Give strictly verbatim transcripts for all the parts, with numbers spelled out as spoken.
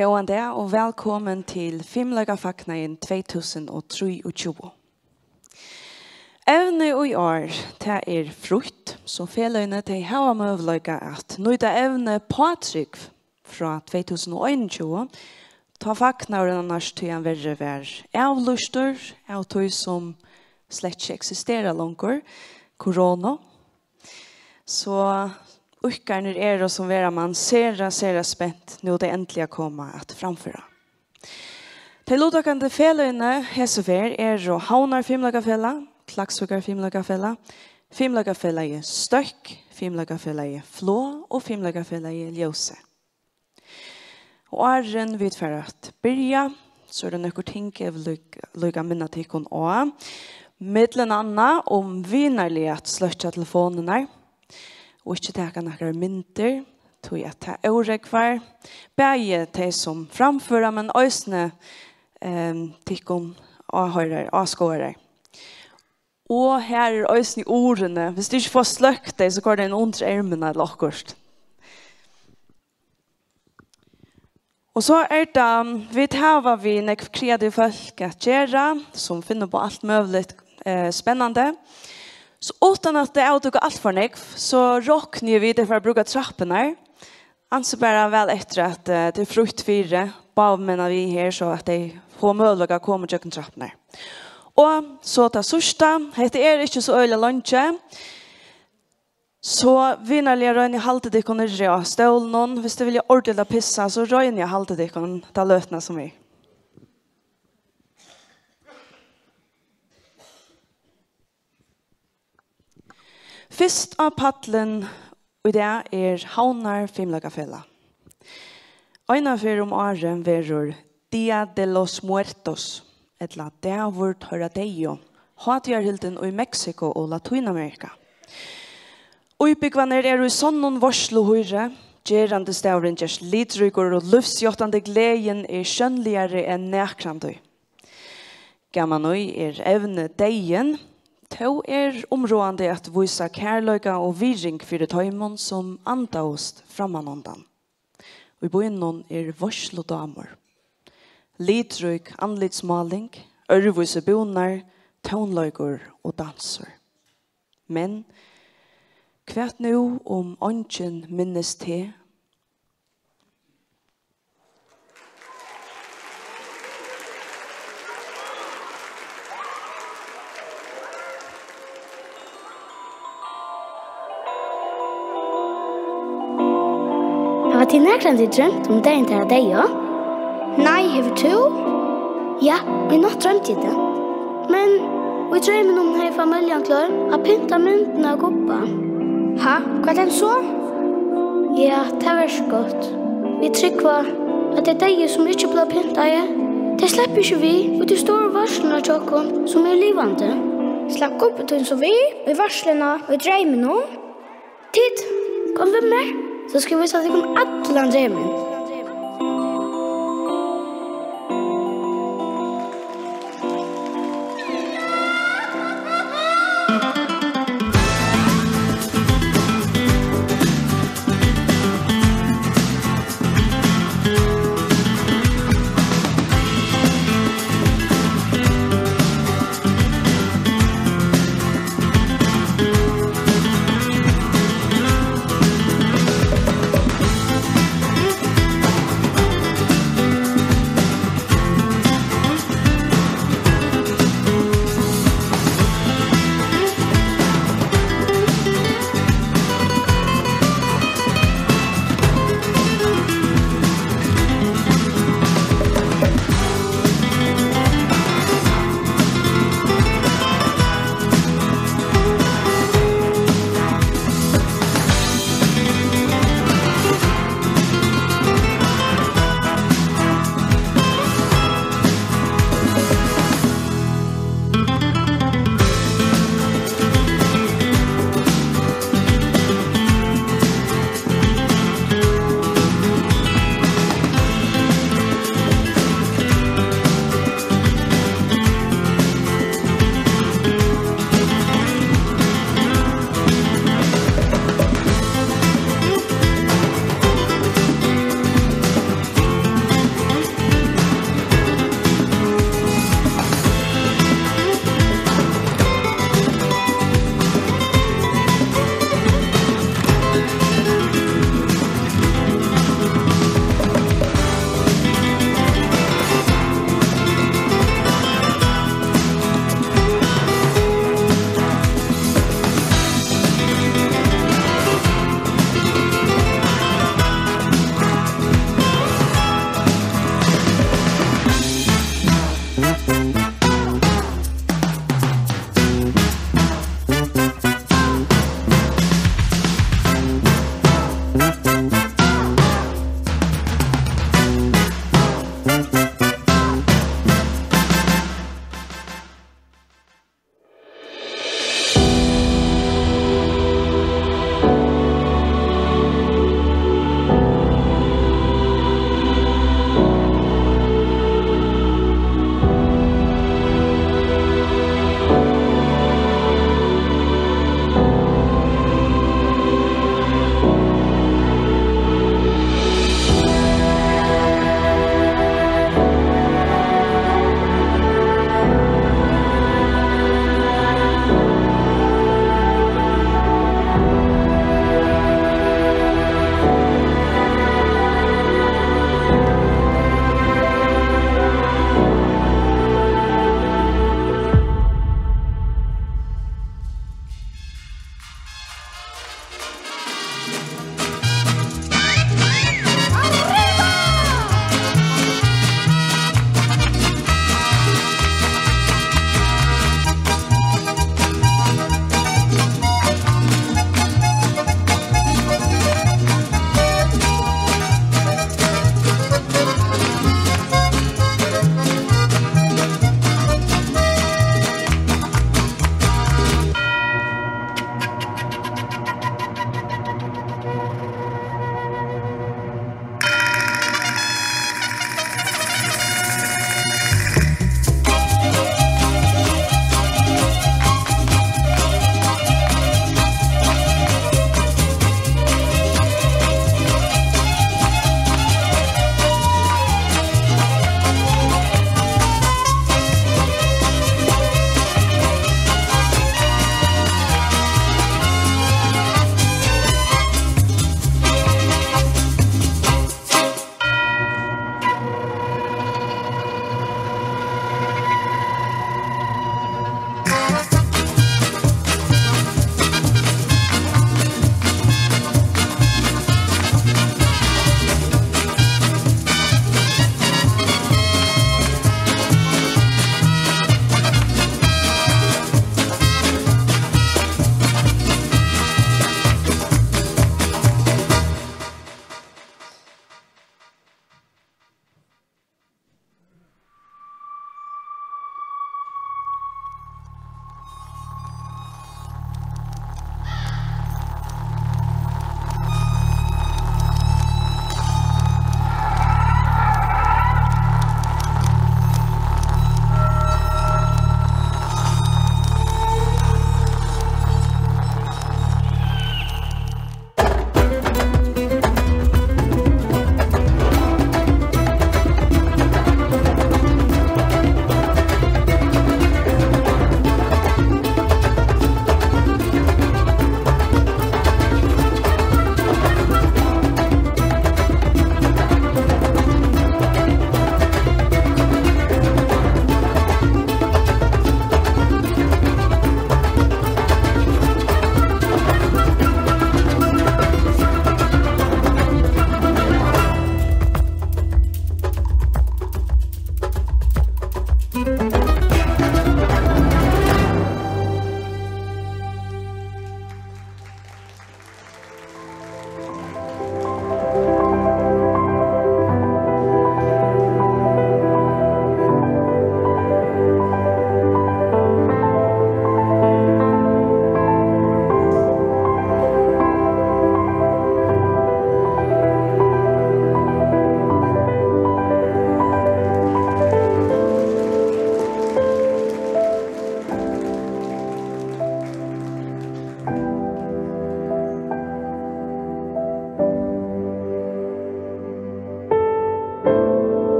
Góðan dag og vælkomin til Fimleikafagnaðin tvey túsund og trýogtjúgu. Evnið í ár, tað er frítt, so feløgini, tey hava møguleika at nýta evnið Pátrúgv frá tvey túsund og einogtjúgu, tá fagnaðurin annars tíanverri var avlýstur av tí, sum slett ikki eksisterar longur, korona. So íðkarnir eru, sum vera man, sera, sera spent, nú tey endiliga koma at framføra. Tey luttøkandi feløgini hesa ferð eru Havnar Fimleikafelag, Klaksvíkar Fimleikafelag, Fimleikafelagið Støkk, Fimleikafelagið Flog og Fimleikafelagið Ljósið. Og áðrenn vit fara at byrja, so er tað nøkur ting, eg vil líka, líka minna tykkum á. Millum annað um vinarliga at sløkkja telefonirnar og ikki taka nakrar myndir, tí at tað órógvar bæði tey, sum framføra, men eisini, ehm, tykkum áhoyrarar, áskoðarar. Og her er eisini urðini. Viss tú ikki fært sløkt tey, so koyr tey inn undir ermuna ella okkurt. Og so er tað, vit hava við nógv kreativ fólk at gera, sum finna upp á alt møguligt, eh, spennandi. So uttan at tey avdúka alt for nógv, so rokni eg við, tey fara at brúka trappurnar. Ansa bara væl eftir, at, eh, tað er frítt fyri báðum, meina vit her, so at tey fáa møguleika at koma gjøgnum trappurnar. Og so tað síðsta, hetta er ikki so øgiliga leingi, so vinarliga roynið at halda tykkum niðri á stólunum. Viss tit vilja ordiliga pissa, so roynið at halda tykkum ta løtuna sum er. Fyrst á pallin í dag er Havnar Fimleikafelag. Eina ferð um árið verður Día de los Muertos, ella Dagur teirra deyðu, hátíðarhildin í Meksiko og Latínamerika. Íbúgvarnir eru í sonnum veitsluhýri, gerandisdagurin gerst litríkur og lívsjáttandi gleðin er sjónligari enn nakrantíð. Gaman í er evnið deyðin, tó er umráðandi at vísa kærleika og virðing fyri teimum, sum andaðust frammanundan. Í býnum er veitsludámur. Litrík andlitsmáling, øðrvísi búnar, tónleikur og dansur. Men hvat nú, um eingin minnist teg? Hava tit nakrantíð droymt um dagin, teirra deyðu? Nei, hevur tú? Ja, í nátt droymdi eg tað. Men í dreyminum hevði familjan klárt at pynta myndina av Gubba. Ha, hvat enn so? Ja, tað var so gott. Vit trúgva, at tey deyðu, sum ikki blíva pyntaði, tey sleppa ikki við í tí stóru veitsluna hjá okkum, sum er livandi. Slapp Gubbi tín so við í veitsluna í dreyminum? Tit, kom við mær, so skal eg vísa tykkum allan dreymin.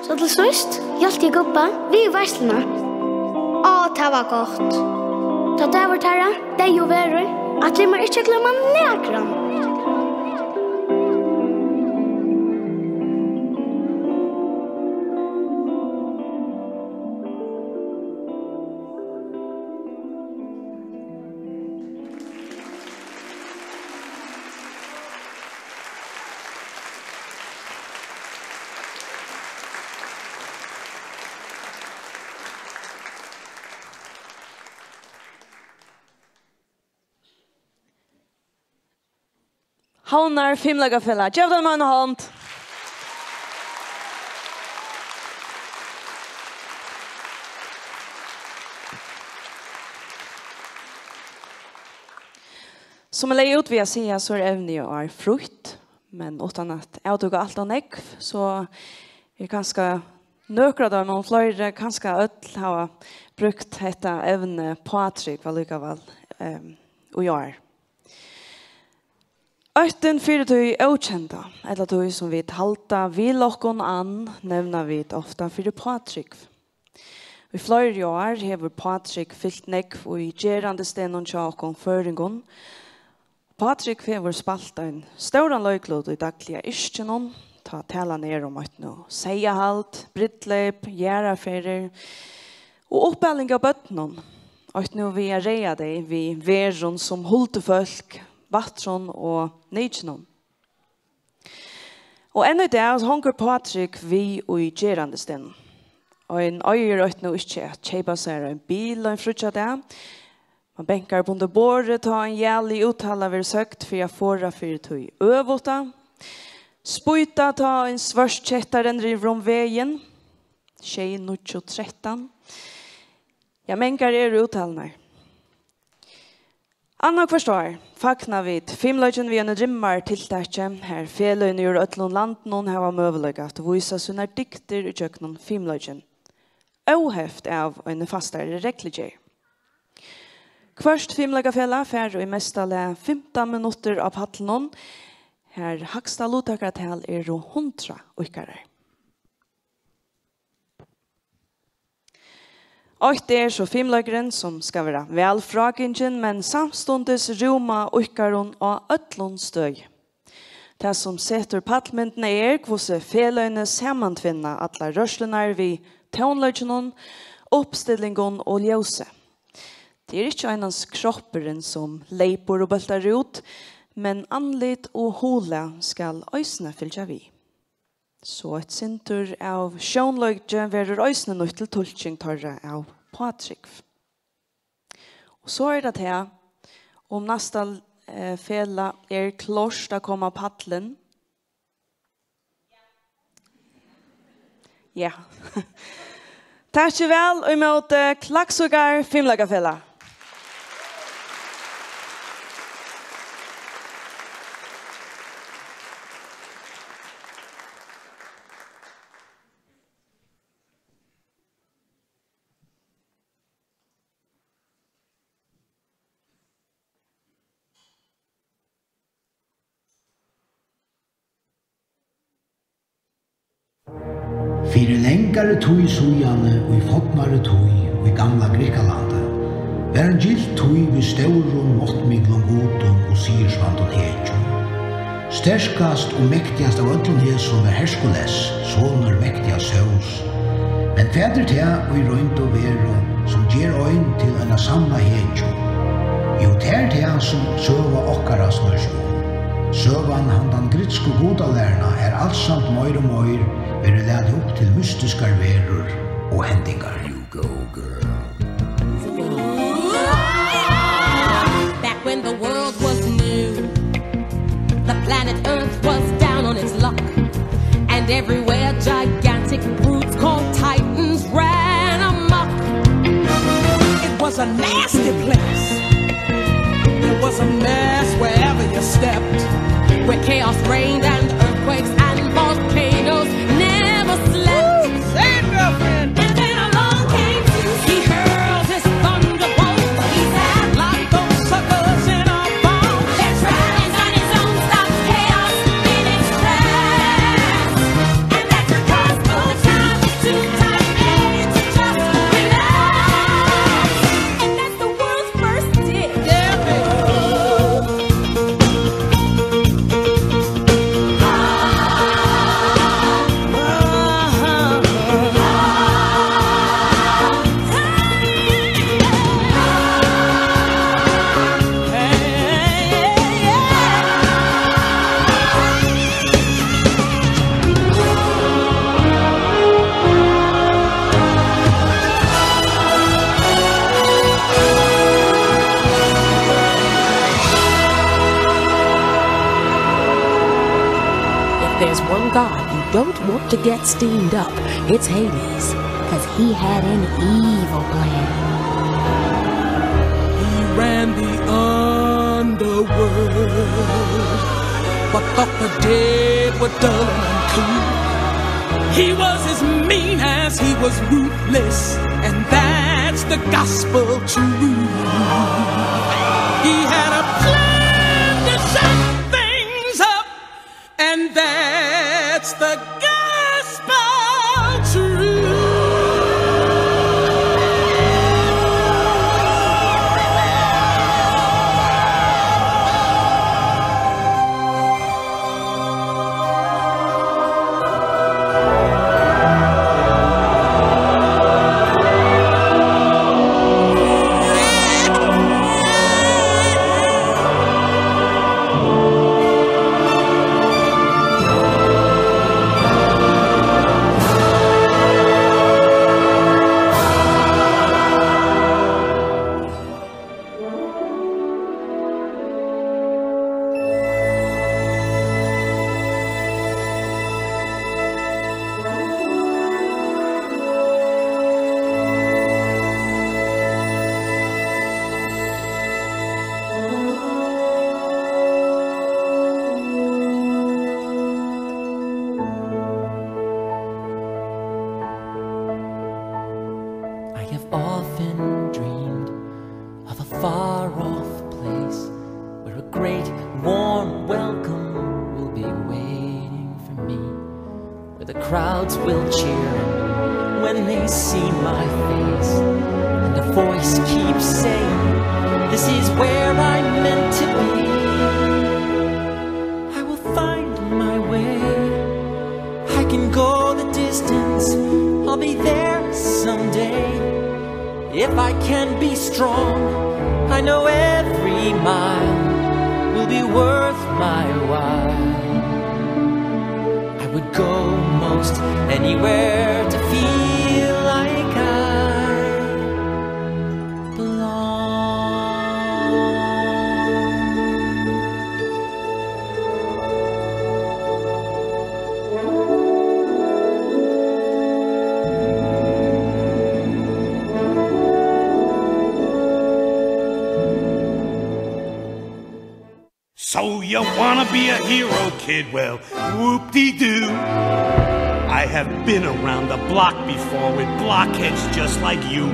So til síðst hjálpti eg Gubba við veitsluna. Á, tað var gott. Tá dagur teirra deyður verður, ætli eg mær ikki at gloyma nakran. Havnar Fimleikafelag. Gev teimum eina hond. Sum eg legði út við at siga, so er evnið í ár frítt, men uttan at avdúka alt ov nógv, so er kanska nøkur av teimum, fleiri, kanska øll, hava brúkt hetta evnið pátrúgv allíkavæl, ehm, í ár. Óttin fyri tí ókenda, ella tí sum vit halda við okkum ann, nevna vit ofta fyri pátrúgv. Í fleiri ár hevur pátrúgv fylt nógv í gerandisdegnum hjá okkum føroyingum. Pátrúgv hevur spælt ein stóran leiklut í dagliga yrkinum, tá talan er um eitt nú seyðahald, brúdleyp, jarðarferðir og uppaling av børnum, eitt nú við at ræða tey við verðum sum huldufólk, Vatntrøð og Nykjum. Og enn í dag hongur pátrúgv við í gerandisdegnum. Ein eigur eitt nú ikki at keypa sær ein bil ein fríggjadag. Man bankar upp undir borðið, tá ein jalig úttala verður søgd fyri at forða fyri tí øvuta. Spýta, tá ein svørt ketta rennur yvir um vegin. Sjey, níggju, trettan. Ja, mangar eru úttalurnar. Annað hvørt ár fagna vit fimleikin við einum rimmartiltaki, har feløgini úr øllum landinum hava møguleika at vísa sínar dygdir ígjøgnum fimleikin, óheft av eini fastari reglugerð. Hvørt fimleikafelag fær í mesta lag fimtan minuttir á pallinum, har hægsta luttakatal eru hundrað íðkarar. Eitt er so fimleikurin, sum skal vera væl frágingin, men samstundis rúma íðkarum á øllum støði. Tað, sum setur pallmyndina, er, hvussu feløgini samantvinna allar rørslurnar við tónleikinum, uppstillingum og ljósi. Tað er ikki einans kroppurin, sum leypur og bóltar út, men andlit og huglag skal eisini fylgja við. So eitt sindur av sjónleiki verður eisini nýtt til tulking teirra av pátrúgv. Og so er tað tað, um næsta, eh, felag er klárt at koma á pallin. Ja. Takið væl ímóti, Klaksvíkar Fimleikafelag. Fyri langari tíð síðani, í fornari tíð, í gamla Grikkalandi, var ein gylt tíð við stórum, máttmiklum gudum og sigursvældum hetjum. Sterkast og mektigast av øllum hesum var Herkules, sonur mektiga Zeus. Men hvat er tað í roynd og veru, sum ger ein til eina sanna hetju? Jú, tað er tað, sum søga okkara snýr seg um. Søgan handan griksku gudalæruna, har alsamt meir og meir verður latið upp til mystiskar verur og hendingar. You go, girl. Back when the world was new, the planet Earth was down on its luck, and everywhere gigantic brutes called titans ran amok. It was a nasty place. There was a mess wherever you stepped, where chaos reigned and earthquakes and volcanoes never slept. Ooh, say it, girlfriend. And then along came Zeus. He hurled his thunderbolt. He said, "Lock those suckers in a vault." Their tries and his own stopped chaos in its tracks. And that's because no time is too tight, and to just relax. And that's the world's first dick. If there's one God you don't want to get steamed up, it's Hades, 'cause he had an evil plan. He ran the under A word, but thought the dead were dull and cool. He was as mean as he was ruthless, and that's the gospel truth. He had a plan to shake things up, and that's the gospel truth. I have often dreamed of a far off place where a great warm welcome will be waiting for me, where the crowds will cheer when they see my face, and a voice keeps saying, "This is where I'm meant to be." I will find my way. I can go the distance. I'll be there someday. If I can be strong, I know every mile will be worth my while. I would go most anywhere to feel like I belong. So you wanna be a hero, kid? Well, whoop-de-doo. I have been around the block before with blockheads just like you.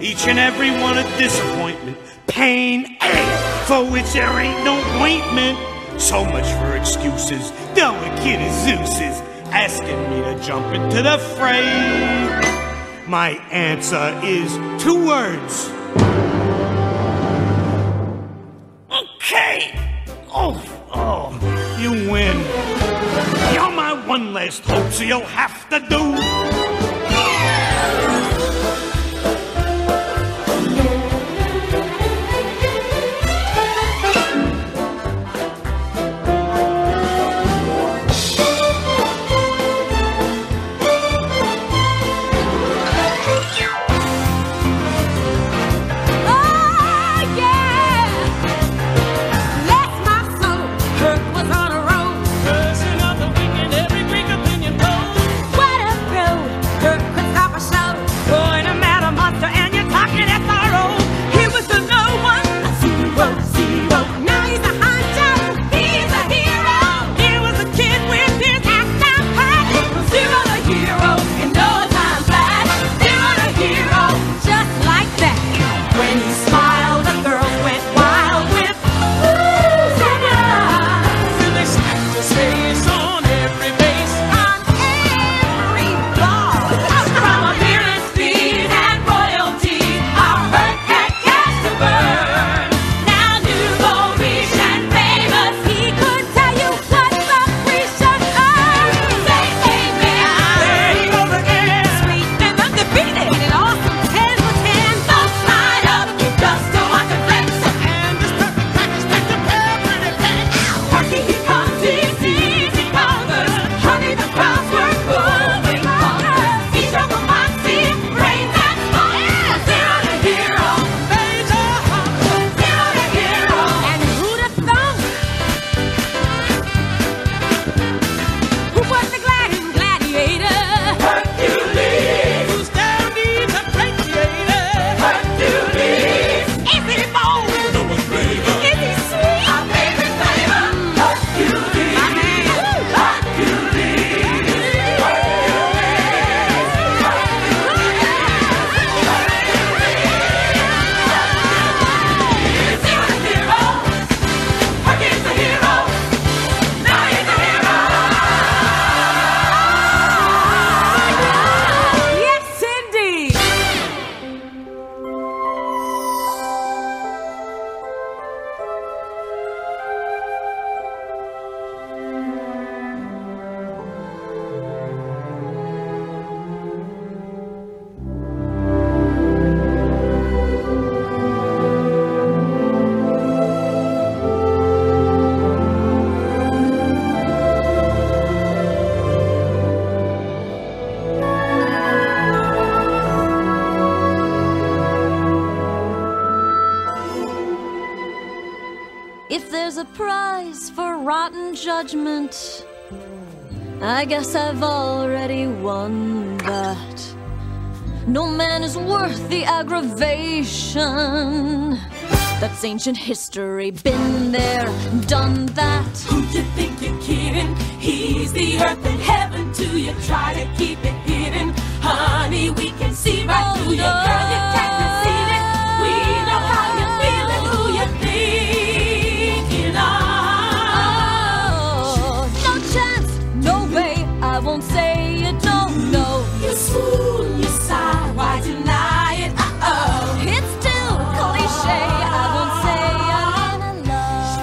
Each and every one a disappointment, pain, ache, for which there ain't no ointment. So much for excuses. Delicate as Zeus is asking me to jump into the fray. My answer is two words. Okay. Oh, oh, you win. You're my one last hope, so you'll have to do. Oh, yeah! Bless my soul, Kirk was on a roll. Cursing out the wicked, every Greek opinion told. What a thrill, If there's a prize for rotten judgment, I guess I've already won that. No man is worth the aggravation. That's ancient history, been there, done that. Who you think you're kidding? He's the earth and heaven to you. Try to keep it hidden. Honey, we can see right through you. Girl, you can't conceal it. We know how you're feeling, who you're thinking of. No chance, no way, I won't say it, no, no. You swoon, you sigh, why deny it? Uh-oh. It's too cliche, I won't say I'm in love.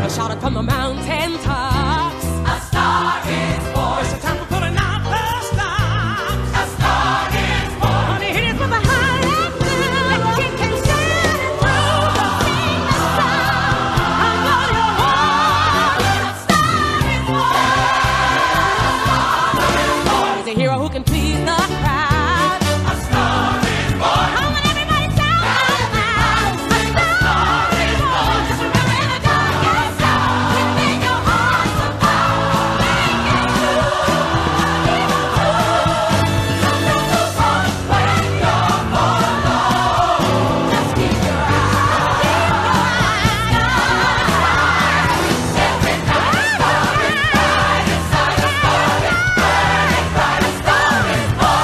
A shout from the mountain tops. A star is born. It's a time for pulling out the stops. A star is born. Honey, it is with a hallelujah. The king came shining through the sing the song. I know you're warm. A star is born. He's a hero who can please the crowd. A star is born. Come on, everybody, shout it loud. A star is born. Just remember, in the darkest hour, keeping your heart so far. Make it true. Keep it true. Sometimes the wrong way you're for alone. Just keep your eyes, keep your eyes on the sky. Every night, star is bright, star is bright, star is bright, star is born.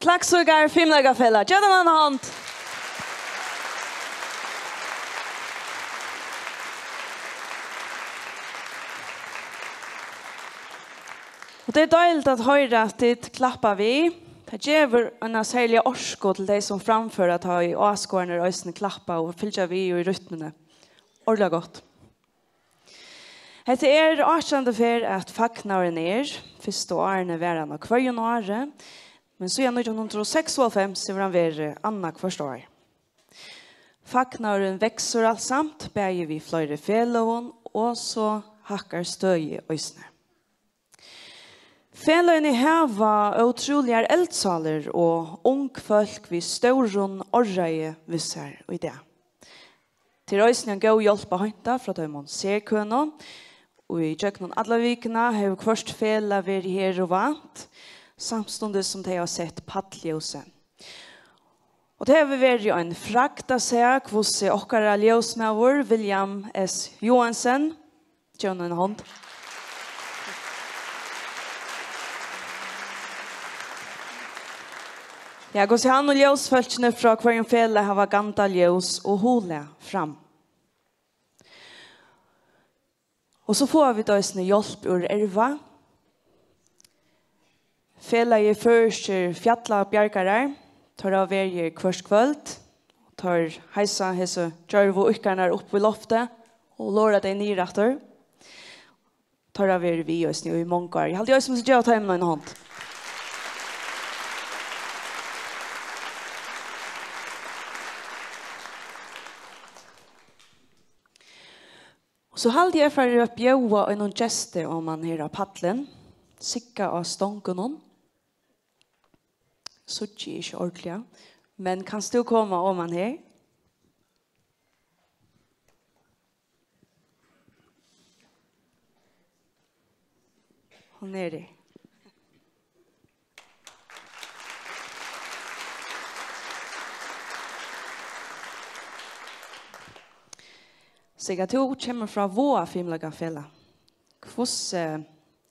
Klaksvíkar Fimleikafelag. Gev teimum eina hond. Og tað er deiligt at hoyra, at tit klappa við. Tað gevur eina serliga orku til tey, sum framføra, tá ið áskoðararnir eisini klappa og fylgja við í rytmuni. Ordiliga gott. Hetta er átjandu ferð, at fagnaðurin er. Fyrstu árini var hann á hvørjum ári, men síðan nítjan hundrað og seksoghálvfems hevur hann verið annað hvørt ár. Fagnaðurin veksur alsamt, bæði við fleiri feløgum og so hækkar støðið eisini. Feløgini hava ótrúligar eldsálir og ung fólk við stórum áræði við sær í dag. Tað er eisini ein góð hjálp at heinta frá teimum serkønu, og í gjøgnum alla vikuna hevur hvørt felag verið her og vant, samstundis sum tey hava sett palljósið. Og tað hevur verið ein fragd at sæð, hvussu okkara ljósmaður William S. Joensen, gev honum eina hond. Ja, hvussu hann og ljósfólkini frá hvørjum felag hava gandað ljós og huglag fram. Og so fáa vit eisini hjálp úr Erva. Felagið Føroyskir Fjallabjargarar, teir hava verið her hvørt kvøld. Teir heisa hesi djørvu íðkararnar upp í loftið og lora tey niður aftur. Teir hava verið við eisini í mong ár. Eg haldi eisini, vit geva teimum eina hond. Og so haldi eg, eg fari at bjóða einum gesti oman her á pallin, Sigga á Stongunum. Síggi eg ikki ordiliga, men kanst tú koma oman her? Hon er her. Sigga, tú kemur frá Vága Fimleikafelag. Hvussu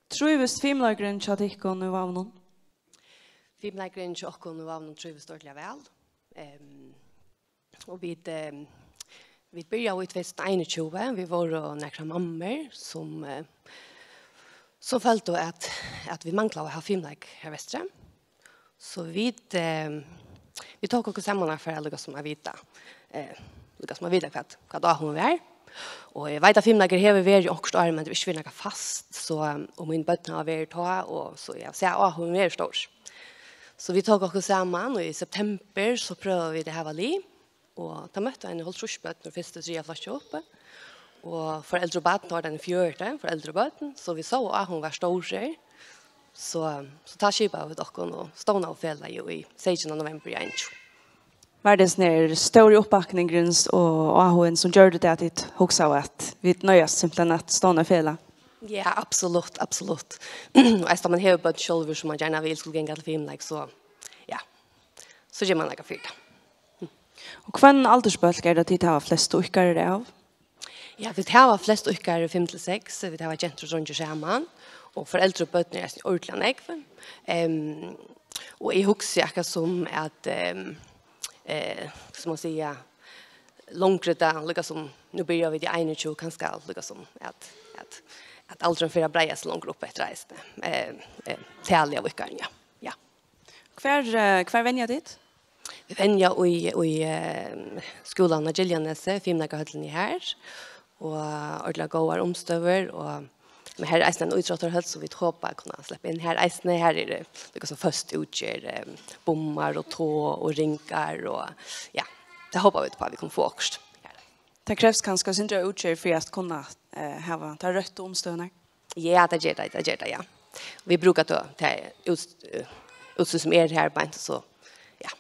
trívist fimleikurin hjá tykkum í Vágunum? Fimleikurin hjá okkum í Vágunum trívist ordiliga væl. Ehm, og vit, ehm, vit byrjaðu í tvey túsund og einogtjúgu. Vit vóru nakrar mammur sum, eh, sum føldu at, at vit manglaðu at hava fimleik her vesturi. So vit, eh, vit tóku okkum saman at fara líka sum at vita, eh, líka sum at vita hvat, hvat áhugin var. Og eg veit at fimleikur hevur verið okkurt ár, men tað er ikki verið nakað fast, so, um, og míni børn hava verið tá, og so eg sá áhugin verið stór. So vit tóku okkum saman, og í september so prøvaðu vit at hava lið, og tá møttu eini hálvtrýss børn úr fyrsta og triðja flokki uppi, og foreldur og barn, tá var tað eini fjøruti foreldur og børn, so vit sóu áhugin var stórur. So, so tá skipaðu vit okkum og stovnaðu felagið í seytjanda novembur í einogtjúgu. Var tað sovorðin stóri uppbakningurin og áhugin sum gjørdi tað, at tit hugsaðu, at vit noyðast simpelthen at stovna felag? Ja, absolutt, absolutt. Og eisini, man hevur børn sjálvur, sum man gjarna vil skulu ganga til fimleik, so ja, so ger man nakað fyri tað. Og hvønn aldursbólk er tað, tit hava flestu íðkarar av? Ja, vit hava flest íðkarar fimm til seks, vit hava gentur og dreingir saman, og foreldur og børn eru eisini ordiliga nógv. Ehm, og eg hugsi akkurát sum at, ehm, eh, hvat skal man siga, longri tað, líka sum, nú byrja vit í einogtjúgu, kanska líka sum at, at, at aldurin fer at breiða seg longur upp eftir eisini. Eh, eh, talið av íðkarum, ja. Ja. Hvar, eh, hvar venja tit? Vit venja í, í, eh, skúlan á Giljanesi, fimleikahøllini her, og ordiliga góðar umstøður, og, men her er eisini ein ítróttarhøll, so vit hopa at kunna sleppa inn her eisini. Her er tað líka sum føst útgerð, eh, bummar og tog og ringar, og ja, tað hopa vit upp á, at vit kunnu fáa okkurt her. Tað krevst kanska eitt sindur av útgerð fyri at kunna, eh, hava tær røttu umstøðurnar? Ja, tað ger tað, tað ger tað, ja. Vit brúka tað til út-, eh, útstyr sum er her beint, so ja.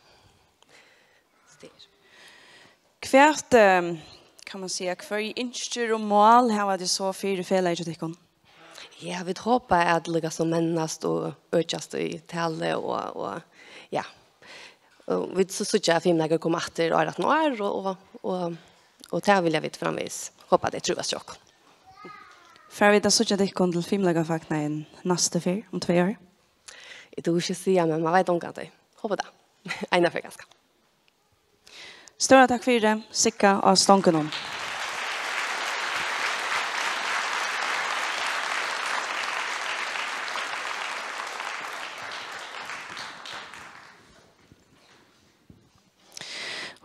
So tað er. Hvat, eh, kann man siga, hvørji ynskir og mál hava tit so fyri felagið hjá tykkum? Ja, vit hopa at líka so mennast og økjast í tali og, og ja. Og vit so síggja at fimleikur koma aftur ár eftir ár og, og, og, og tað vilja vit framvegis. Hopa at tey trívast hjá okkum. Fara vit at síggja tykkum til fimleikafatnaðin næstu ferð um tvey ár? Eg dugi ikki at siga, men man veit ongantíð. Hopa tað. Eina ferð kanska. Stóra takk fyri, Sigga á Stongunum.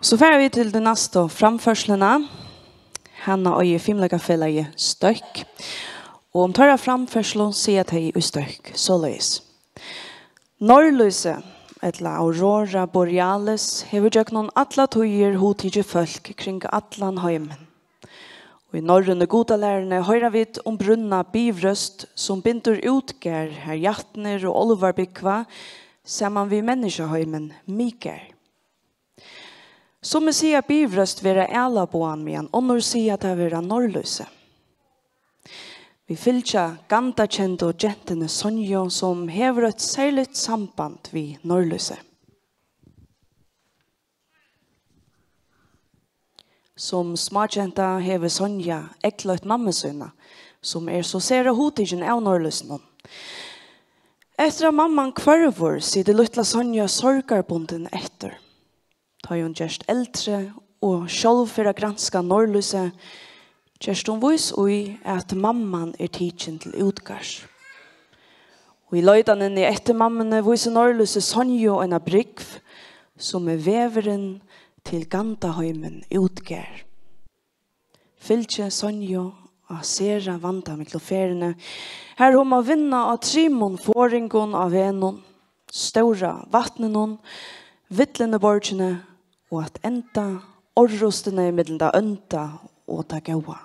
So fara vit til ta næstu framførsluna. Hana eigur Fimleikafelagið Støkk. Og um teirra framførslu siga tey í Støkk soleiðis. Norðlýsið, ella Aurora Borealis, hevur gjøgnum allar tíðir hugtikið fólk kring allan heimin. Í norrønu gudalæruni hoyra vit um brúnna Bifrøst, sum bindur Útgarð, har jatnir og álvar búgva, saman við menniskjaheimin Miðgarð. Summi siga Bifrøst vera ælaboðan, meðan onnur siga tað vera norðlýsið. Vit fylgja gandakendu gentuni Sonju, sum hevur eitt serligt samband við norðlýsið. Sum smágenta hevur Sonja eygleitt mammu sína, sum er so sera hugtikin av norðlýsinum. Eftir at mamman hvørvur, situr lítla Sonja sorgarbundin eftir. Tá ið hon gerst eldri og sjálv fer at granska norðlýsið, gerst hon vís í, at mamman er tikin til útgarðs. Og í leitanini eftir mammuni vísir norðlýsið Sonju eina brúgv, sum er vegurin til gandaheimin Útgarð. Fylgið Sonju á sera vandamiklu ferðini, har hon má vinna á trimum forðingum á vegnum, stóra vatninum, villinuborgini og at enda orrustini millum tað ónda og tað góða.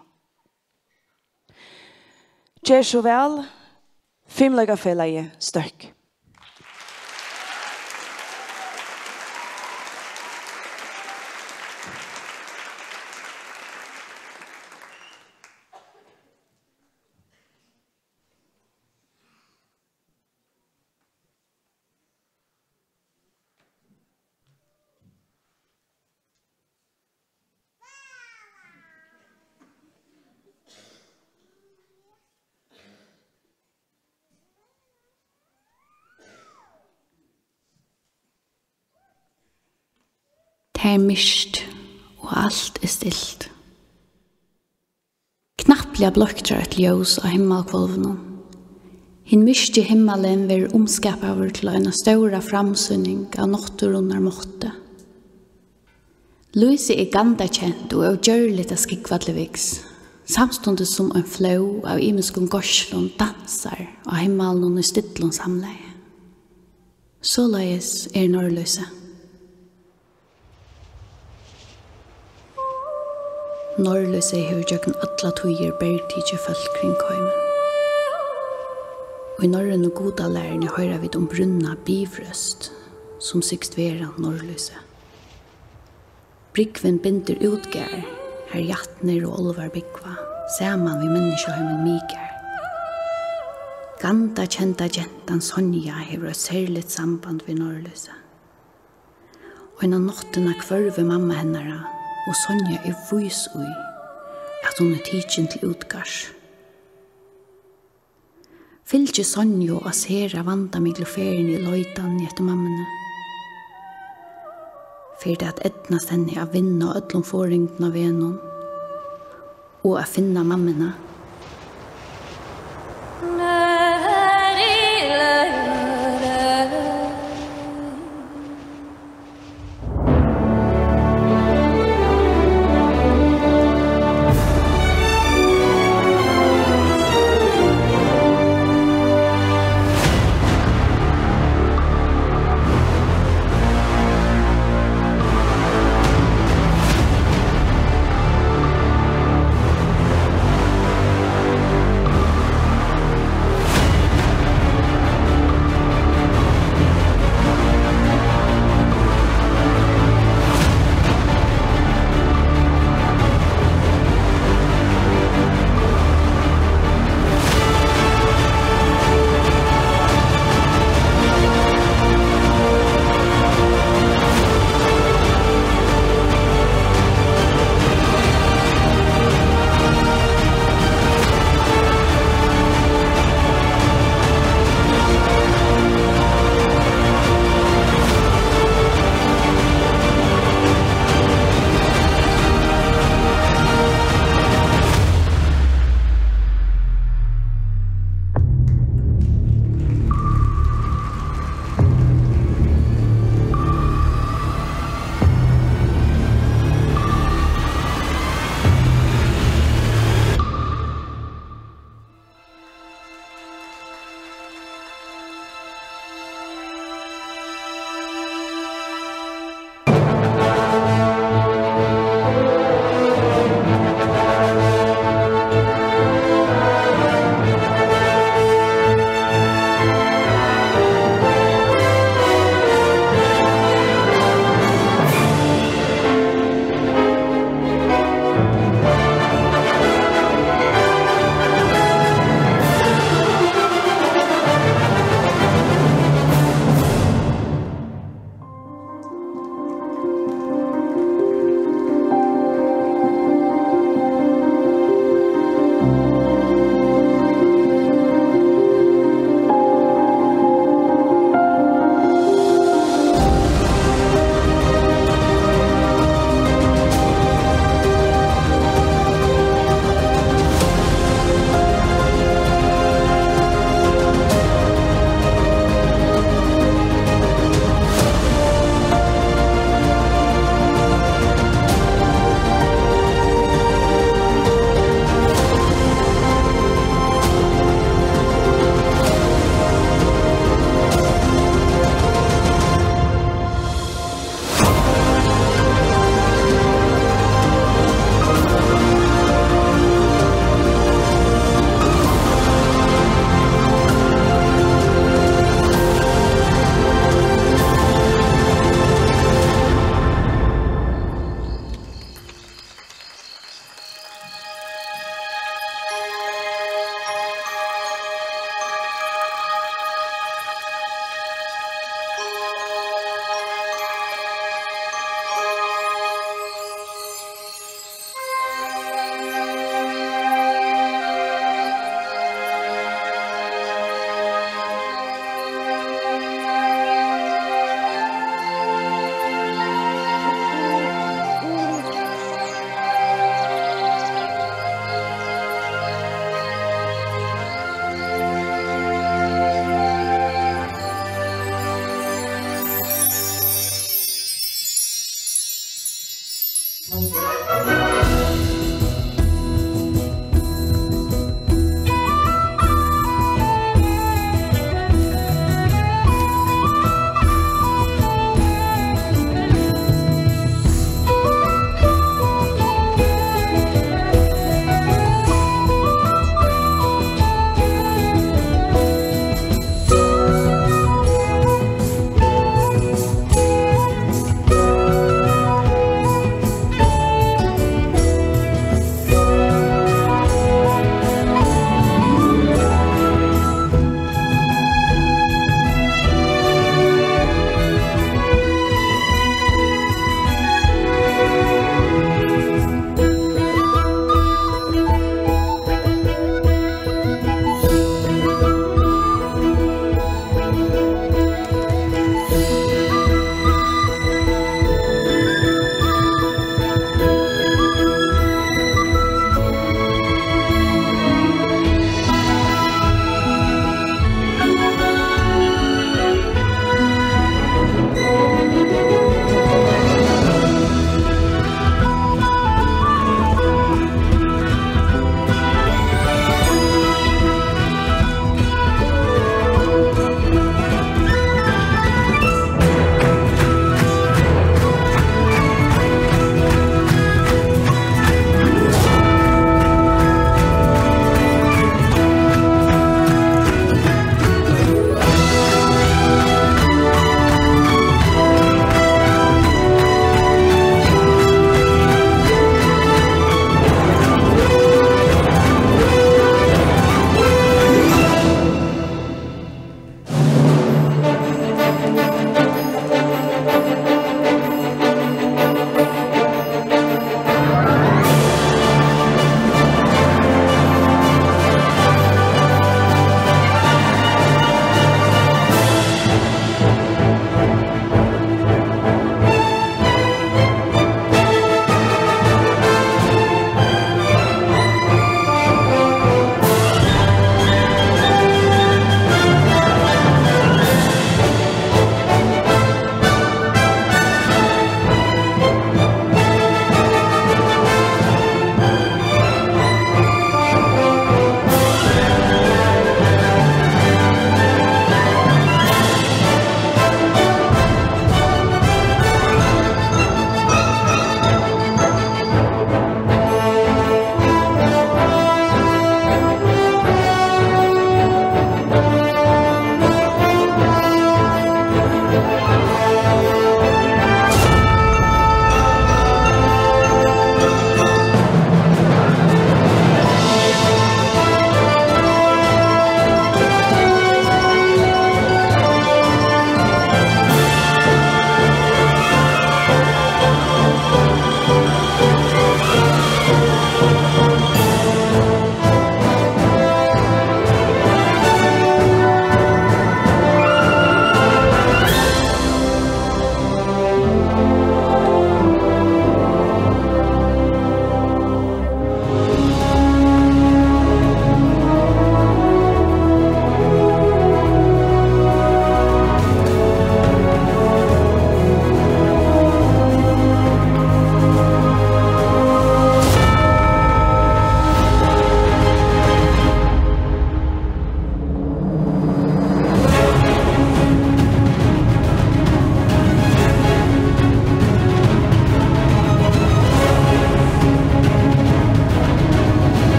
Ger so væl, Fimleikafelagið Støkk. Tað er myrkt, og alt er stilt. Knappliga bløktrar eitt ljós á himmalhvolvinum. Hin myrki himmalin verður umskapaður til eina stóra framsýning av náttúrunnar mátti. Lýsið er gandakent og ógjørligt at skúgva til viks, samstundis sum ein flóð av ymiskum goyslum dansar á himmalnum í stillum samlagi. Soleiðis er norðlýsið. Norðlýsið hevur gjøgnum allar tíðir bergtikið fólk kring heimin. Í norrønu gudalæruni hoyra vit um brúnna Bifrøst, sum sigst vera norðlýsið. Brúgvin bindur Útgarð, har jatnir og álvar búgva, saman við menniskjaheimin Miðgarð. Gandakenda gentan Sonja hevur eitt serligt samband við norðlýsið. Eina náttina hvørvur mamma hennara, og Sonja er vís í, at hon er tikin til útgarðs. Fylgið Sonju á sera vandamiklu ferðini í leitanini eftir mammuni. Fer tað at eydnast henni at vinna á øllum forðingum á vegnum og at finna mammuna?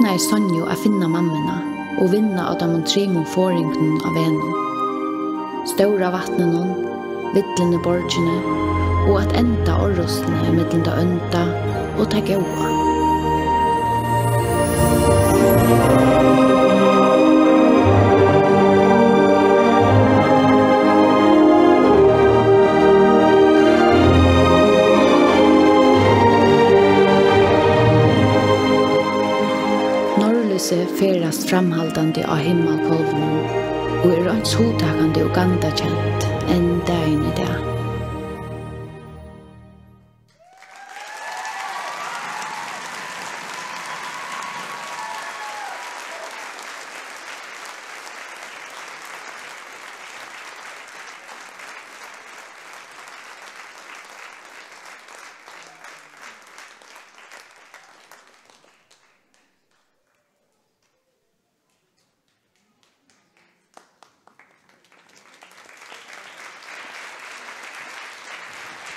Byrjaði Sonju at finna mammuna og vinna á teimum trimum forðingunum á vegnum. Stóra vatninum, villini í borgini og at enda orrustuni millum tað ónda og tað góða. Norðlýsið ferðast framhaldandi á himmalhvølvinum og er eins hugtakandi og gandakent enn dagin í dag.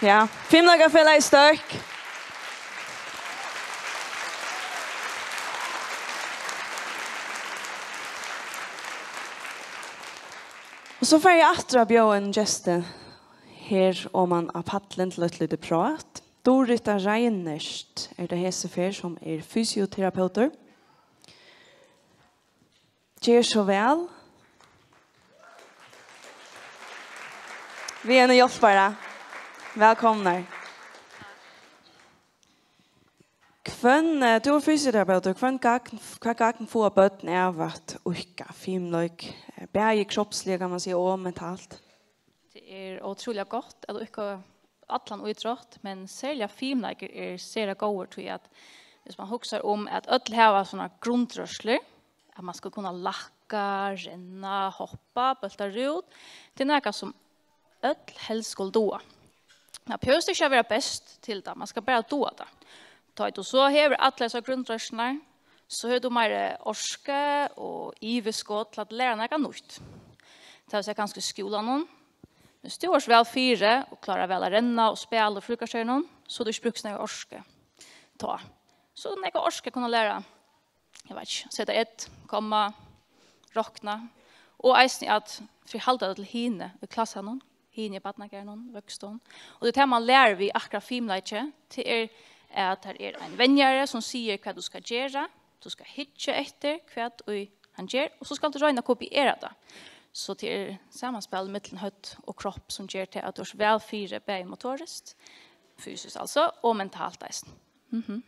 Ja, Fimleikafelagið Støkk. Og so fari eg aftur at bjóða inn gestin her oman á pallin til eitt lítið prát. Durita Reinert er tað hesa ferð, sum er fysioterapeutur. Ger so væl. Við eini hjálpara. Vælkomnar. Hvønn, eh, tú ert fysioterapeutur, hvønn gagn, hvat gagn fáa børn av at íðka fimleik? Eh, bæði kropsliga, kann man siga, og mentalt. Tað er ótrúliga gott at íðka allan ítrótt, men serliga fimleikur er sera góður, tí at viss man hugsar um, at øll hava sovorðnar grundrørslur, at man skal kunna lakka, renna, hoppa, bólta rút, tað er nakað, sum øll helst skulu duga. Man behøvist ikki at vera best til tað, man skal bara duga tað. Tá ið tú so hevur allar hesar grundrørslurnar, so hevur tú meiri orku og yvirskot til at læra nakað nýtt. Tað vil siga, kanska í skúlanum. Viss tú ert væl fyri og klárar væl at renna og spæla í fríkorterinum, so hevur tú ikki brúkt so nógva orku tá. So nógva orku at kunna læra, eg veit ikki, seta ð, komma, rokna, og eisini at fyrihalda tað til hini í klassanum, hini í barnagarðinum, vøggustovan. Og tað er tað, man lærir við akkurát fimleiki, tað er, at har er ein venjari, sum sigur, hvat tú skal gera, tú skal hyggja eftir, hvat ið hann ger, og so skalt tú royna at kopiera tað. So tað er samanspæl millum høvd og kropp, sum ger tað, at tú ert væl fyri, bæði motoriskt, fysiskt altso, og mentalt eisini. Mhm.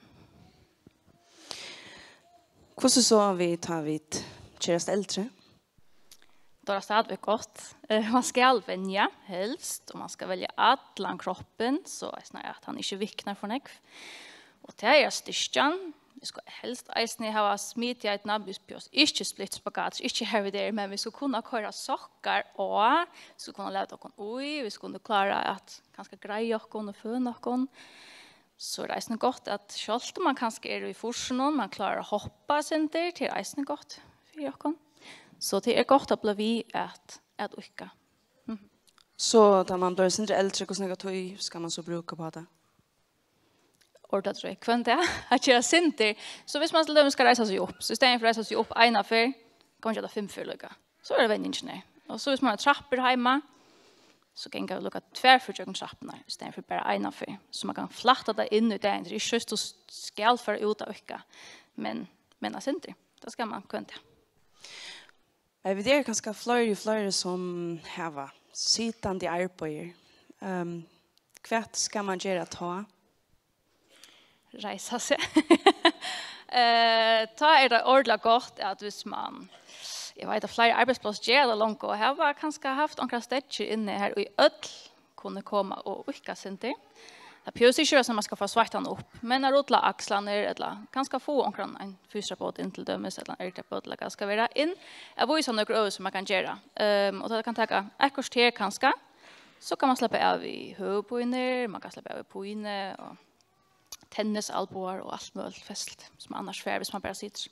Hvussu so við, tá vit gerast eldri? Tað er stadigvæk gott. Eh, man skal venja, helst, og man skal venja allan kroppin, so eisini at hann ikki viknar for nógv. Og tað er styrkjan. Vit skulu helst eisini hava smidigheitina, vit behøva ikki splitt spagat, ikki har vit eru, men vit skulu kunna koyra sokkar á, vit skulu kunna lata okkum í, vit skulu klára at kanska greiða okkum og føna okkum. So er tað eisini gott, at sjálvt um man kanska er í fýrsunum, man klárar at hoppa eitt sindur, tað er eisini gott fyri okkum. So tað er gott at blíva við at, at íðka. Mhm. So tá man blívur eitt sindur eldri, hvussu nógva tíð skal man so brúka upp á tað? Ordiliga, trúgvi eg, hvønn dag at gera eitt sindur. So viss man til dømis skal reisa seg upp, so í staðin fyri at reisa seg upp eina ferð, kann man gera tað fimm ferð líka. So er tað venjingin her. Og so viss man hevur trappur heima, so ganga vit líka tvær ferðir gjøgnum trappurnar, í staðin fyri bara eina ferð. So man kann flætta tað inn í dagin. Tað er ikki soleiðis, tú skal fara út at íðka, men, men eitt sindur, tað skal man hvønn dag. Eh, vit eru kanska fleiri og fleiri, sum hava sitandi arbeiði. Ehm, hvat skal man gera tá? Reisa seg. Eh, tá er tað ordiliga gott, at viss man, eg veit, at fleiri arbeiðsplássir gera tað longu, og hava kanska havt onkrar steðgir inni, har ið øll kunnu koma og íðka eitt sindur. Tað behøvist ikki vera, sum man skal fáa sveittan upp, men at rulla akslarnar, ella kanska fáa onkran, ein fysioterapeut inn til dømis, ella ein ergoterapeut, ella hvat tað skal vera, inn at vísa nøkur øving, sum man kann gera. Ehm, og tað kann taka eitt korter kanska, so kann man slappa av við høvuðpínur, man kann slappa av við pínu, og tennisalbuar og alt møguligt festligt, sum man annars fær, viss man bara situr.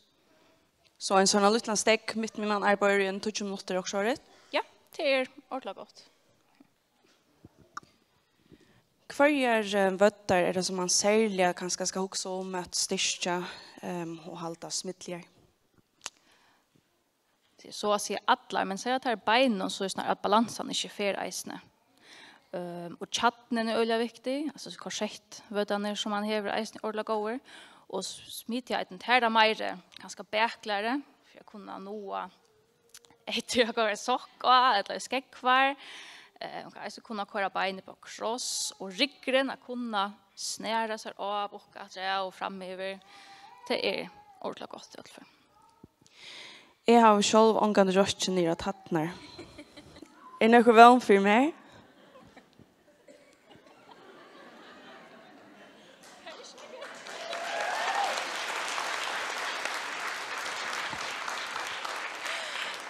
So ein sovorðnan lítlan steðg mitt meðan man arbeiðir í ein tíggju minuttir, okkurt sovorðið? Ja, tað er ordiliga gott. Hvørjar, eh, vøddar er tað, sum man serliga kanska skal hugsa um at styrkja, ehm, og halda smidligar. So at siga allar, men serliga tær beinini, so er snarare at balansan ikki fer eisini. Ehm, og kjarnin er øgiliga viktig, altso korsettvøddarnir sum mann hevur eisini ordiliga góðir. Og s-, smidigheitin, tað er tað meiri, kanska baklari, fyri at kunna náa eftir at koyra sokk á, ella í skógvar. Eh, hon kann eisini kunna koyra beinini upp á kross, og ryggurin at kunna snara sær á, bukka aftur av og framyvir. Tað er ordiliga gott í øllum førum. Eg havi sjálv ongantíð rokkið niður á tærnar. Er nøkur vón fyri mær?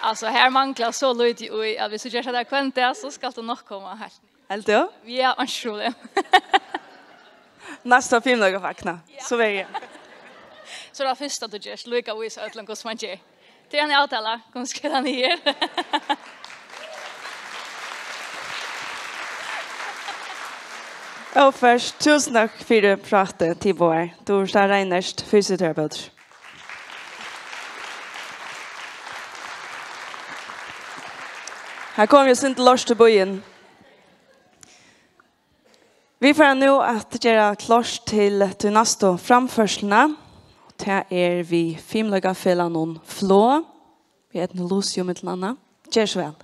Altso, her manglar so lítið í, at viss tú gert hetta hvønn dag, so skalt tú nokk koma heilt niður. Heldur tú? Ja, einki problem. Næsta fimleikafakna, ja, so verði eg. So er tað fyrsta, tú gert, líka vísa øllum, hvussu mann ger. Tað er ein avtala, kom skriva niður. Óført, túsund takk fyri prátið, tit báðar. Tú ert ein reinur fysioterapeutur. Her kom eg so til lort í býin. Vit fara nú at gera klárt til tí næstu framførsluna. Tað er við fimleikafelagnum Flog, við Ernu Luciu millum annað. Ger so væl.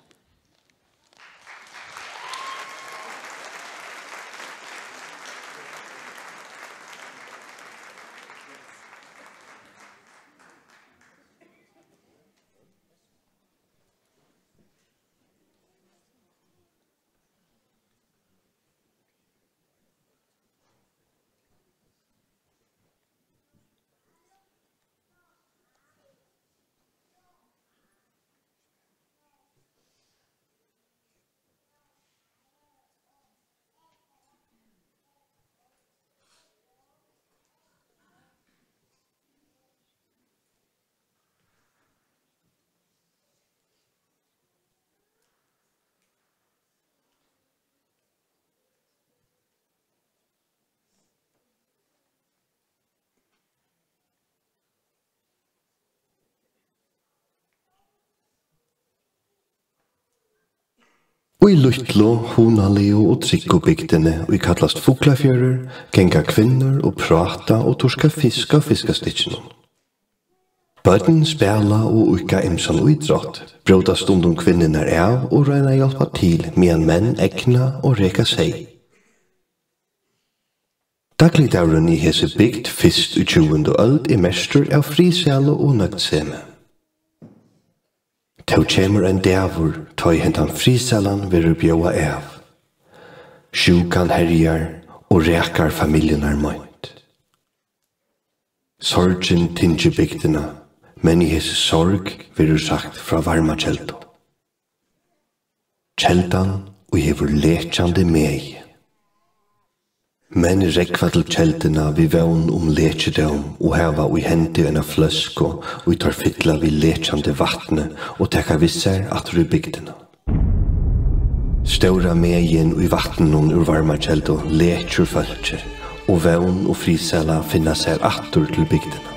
Í lítlu, hugnaligu og tryggu bygdini, ið kallast Fuglafjørður, ganga kvinnur og práta og turka fisk á fiskastykkinum. Børn spæla og íðka ymsan ítrótt, bróta stundum kvinnurnar av og royna at hjálpa til, meðan menn egna og reka seyð. Dagligdagurin í hesi bygd fyrst í tjúgundu øld er merktur av friðsælu og nøgdsemi. Tó kemur ein dagur, tá ið hendan friðsælan verður bjóðað av. Sjúkan herjar og rakar familjurnar meint. Sorgin tyngir bygdina, men í hesi sorg verður sagt frá varmakeldu. Keldan, ið hevur lekjandi megi. Menn rógva til kelduna við vón um lekidóm og hava í hendi eina fløsku, ið teir fylla við lekjandi vatni og taka við sær aftur í bygdina. Stóra megin í vatninum úr varmakeldu lekjur fólkið, og vón og friðsæla finna sær aftur til bygdina.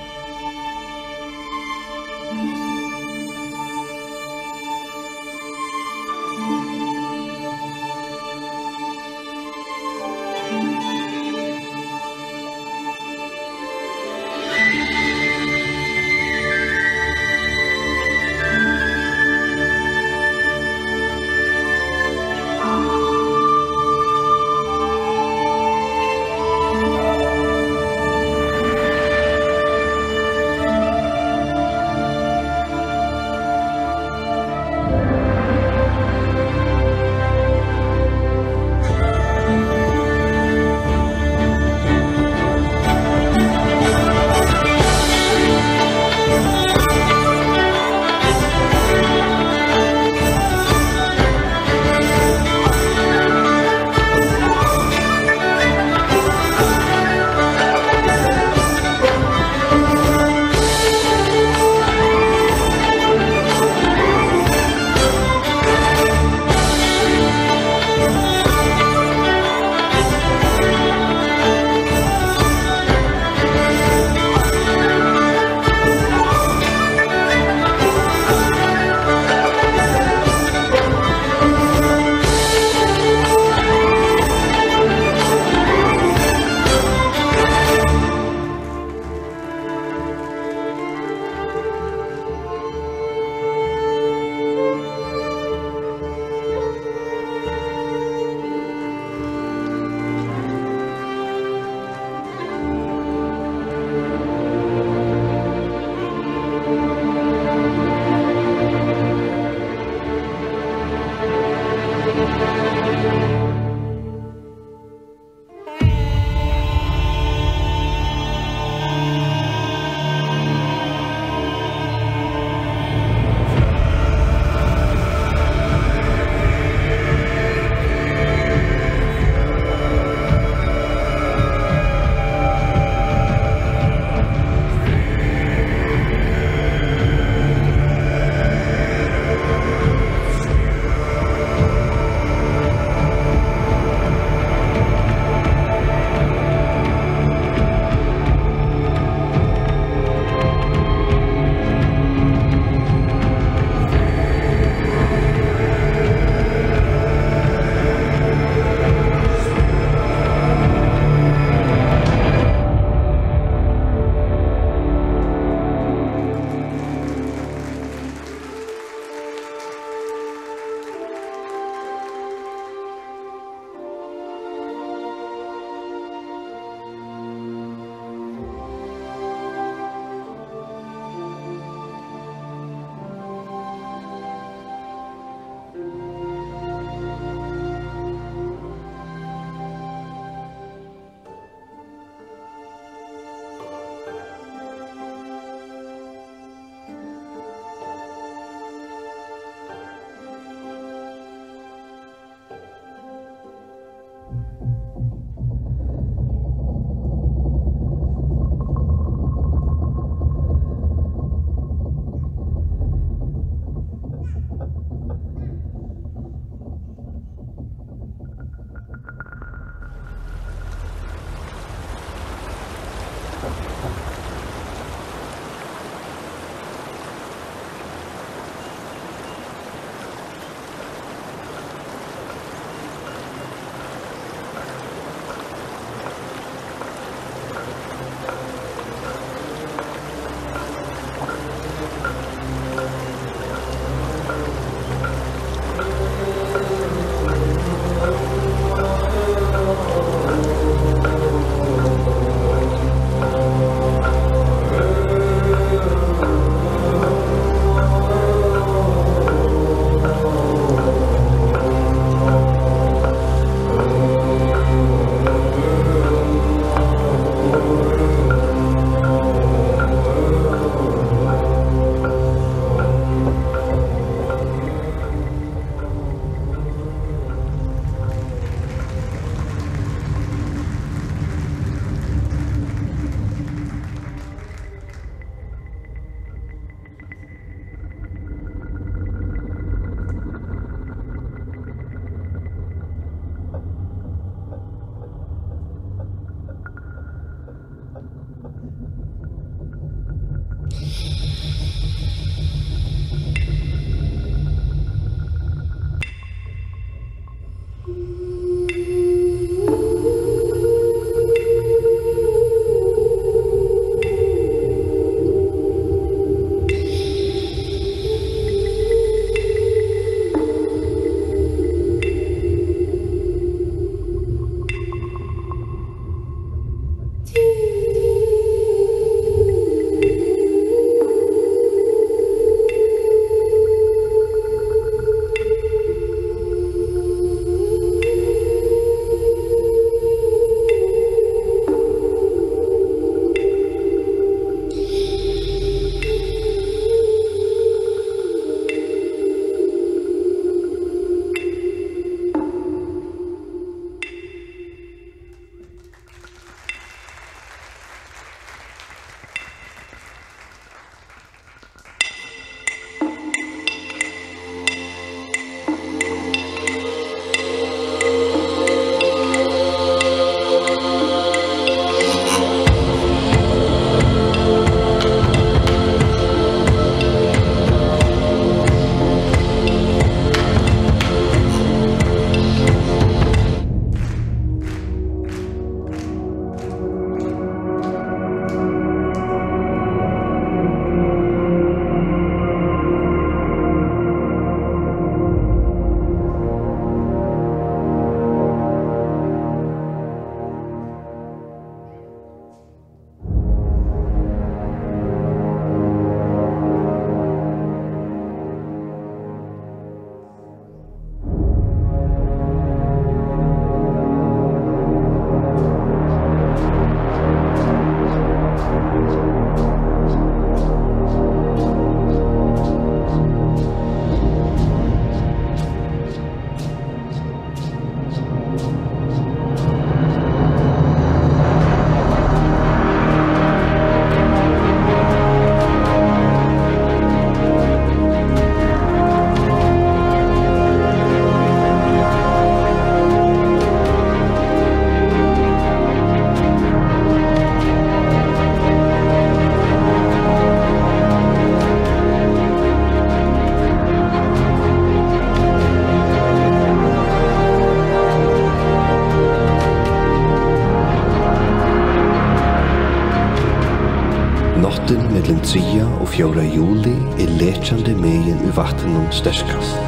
Náttin millum triðja og fjórða juli er lekjandi megin í vatninum sterkast.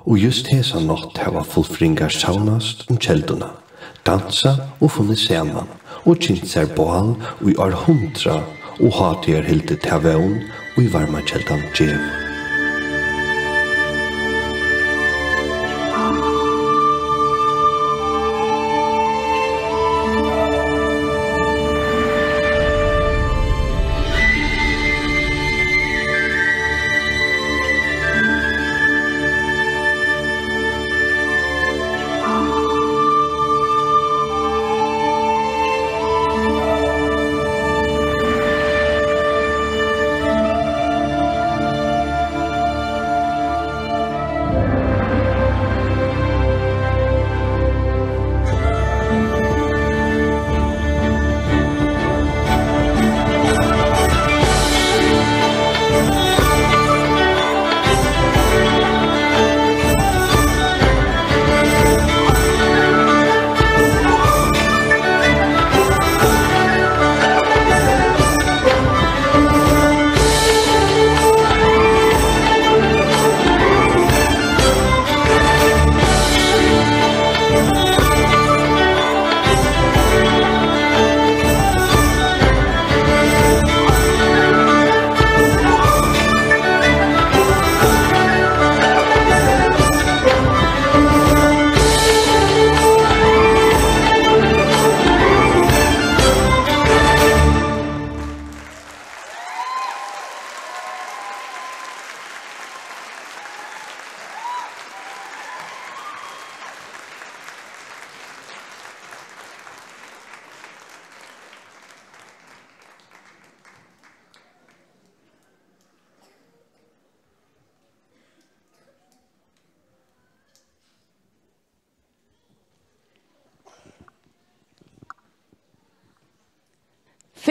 Og júst hesa nátt hava fuglfrøðingar savnast um kelduna, dansað og funnið saman og kynt sær bál í árhundrað og hátíðarhildið ta vón, ið varmakeldan gevur.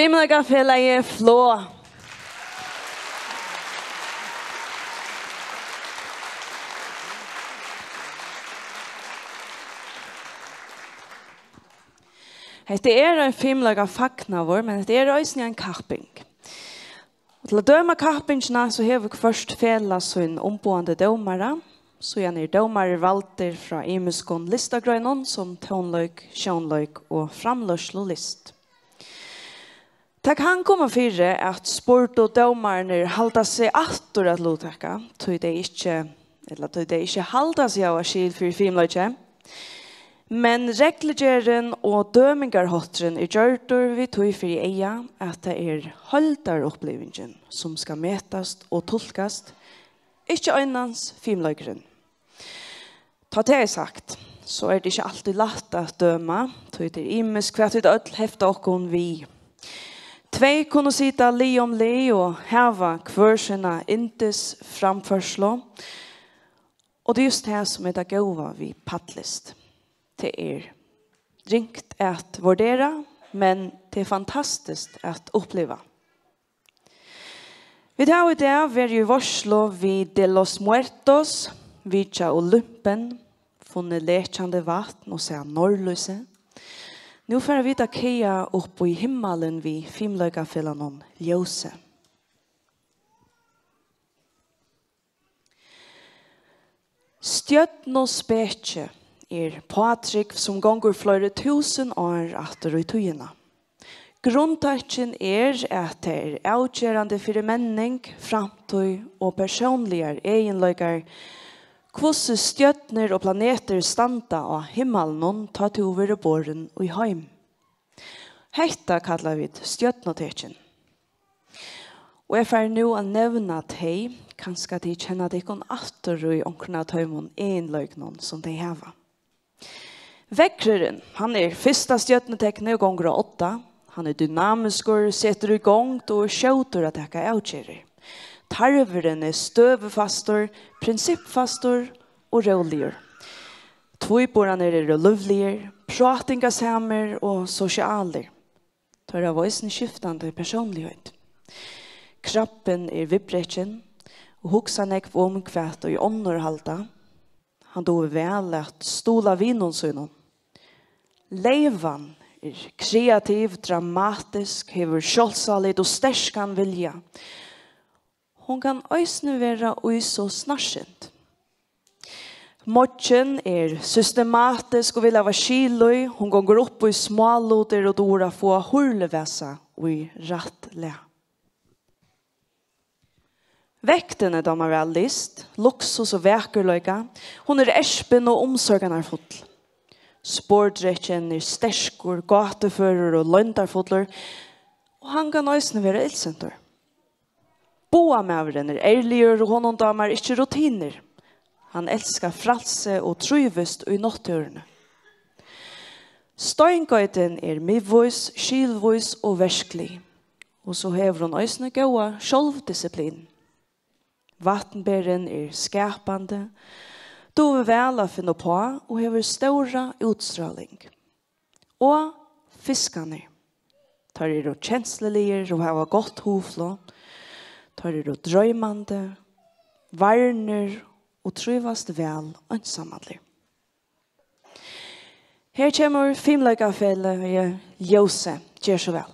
Fimleikafelagið Flog. Hetta er ein fimleikafagnaður, men hetta er eisini ein kapping. Og til at døma kappingina, so hevur hvørt felag sín umboðandi dómara. Síðan eru dómarar valdir frá ymiskum listagreinum, sum tónleik, sjónleik og framleiðslulist. Tað kann koma fyri, at spurdu dómararnir halda seg aftur at luttaka, tí tey ikki, ella tí tey ikki halda seg hava skil fyri fimleiki. Men reglugerðin og dømingarhátturin er gjørdur við tí fyri eyga, at tað er heildarupplivingin, sum skal metast og tulkast, ikki einans fimleikurin. Tá tað er sagt, so er tað ikki altíð lætt at døma, tí tað er ymiskt, hvat vit øll hefta okkum við. Tvey kunnu sita lið um lið og hava hvør sína yndisframførslu, og tað er júst tað, sum er tað góða við pallist. Tað er ringt at vurdera, men tað er fantastiskt at uppliva. Vit hava í dag verið í veitslu við De los Muertos, vitjað Olympen, funnið lekjandi vatn og sæð norðlýsið. Nú fara vit at kaga upp í himmalin við fimleikafelagnum Ljósi. Stjørnuspeki er påtrúgv, sum gongur fleiri túsund ár aftur í tíðina. Grundtankin er, at tað er avgerandi fyri menning, framtíð og persónligar eginleikar, hvussu stjørnur og planetir standa á himmalnum, tá tú verður borin í heim. Hetta kalla vit stjørnutekin. Og eg fari nú at nevna tey, kanska tit kenna tykkum aftur í onkrum av teimum eginleikunum, sum tey hava. Veðrurin, hann er fyrsta stjørnuteknið og gongur á odda. Hann er dynamiskur, setur í gongd og er skjótur at taka avgerðir. Tarvurin er støðufastur, prinsippfastur og róligur. Tvíburarnir eru lívligir, prátingasamir og sosialir. Teir hava eisini skiftandi persónligheit. Krabbin er viðbrekin og hugsar nógv um, hvat ið onnur halda. Hann dugir væl at stuðla vinum sínum. Leyvan er kreativ, dramatisk, hevur sjálvsálit og sterkan vilja. Hon kann eisini vera í so snarsynt. Moyggin er systematisk og vil hava skil í. Hon gongur upp í smálutir og dugir at fáa hurlivasa í rætt lag. Vektin dámar væl list, luksus og vakurleika. Hon er erpin og umsorganarfull. Spordrekkin er sterkur, gátuførur og loyndarfullur, og hann kann eisini vera illsintur. Bogamaðurin er ærligur, og honum dámar ikki rutinir. Hann elskar frælsi og trívist í náttúruni. Steingeitin er miðvís, skilvís og verklig, og so hevur hon eisini góða sjálvdisiplin. Vatnberin er skapandi, dugir væl at finna uppá og hevur stóra útstráling. Og fiskarnir. Teir eru kensluligir og hava gott hugflog. Teir eru droymandi, varnir og trívast væl einsamallir. Her kemur fimleikafelagið Ljósið. Ger so væl.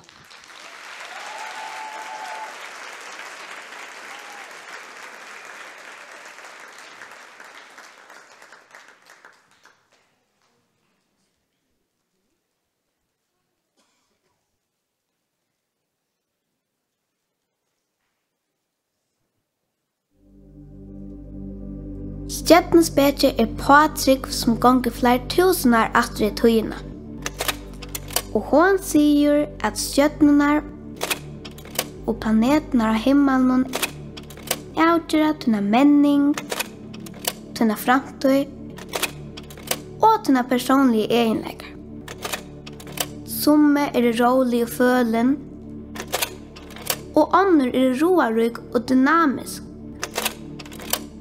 Stjørnuspeki er påtrúgv, sum gongur fleiri túsund ár aftur í tíðina. Og hon sigur, at stjørnurnar og planetirnar á himmalnum avgera tína menning, tína framtíð og tínar persónligu eginleikar. Summi eru rólig og følin, og onnur eru ráðarík og dynamisk.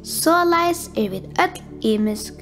Soleiðis eru vit øll ymisk.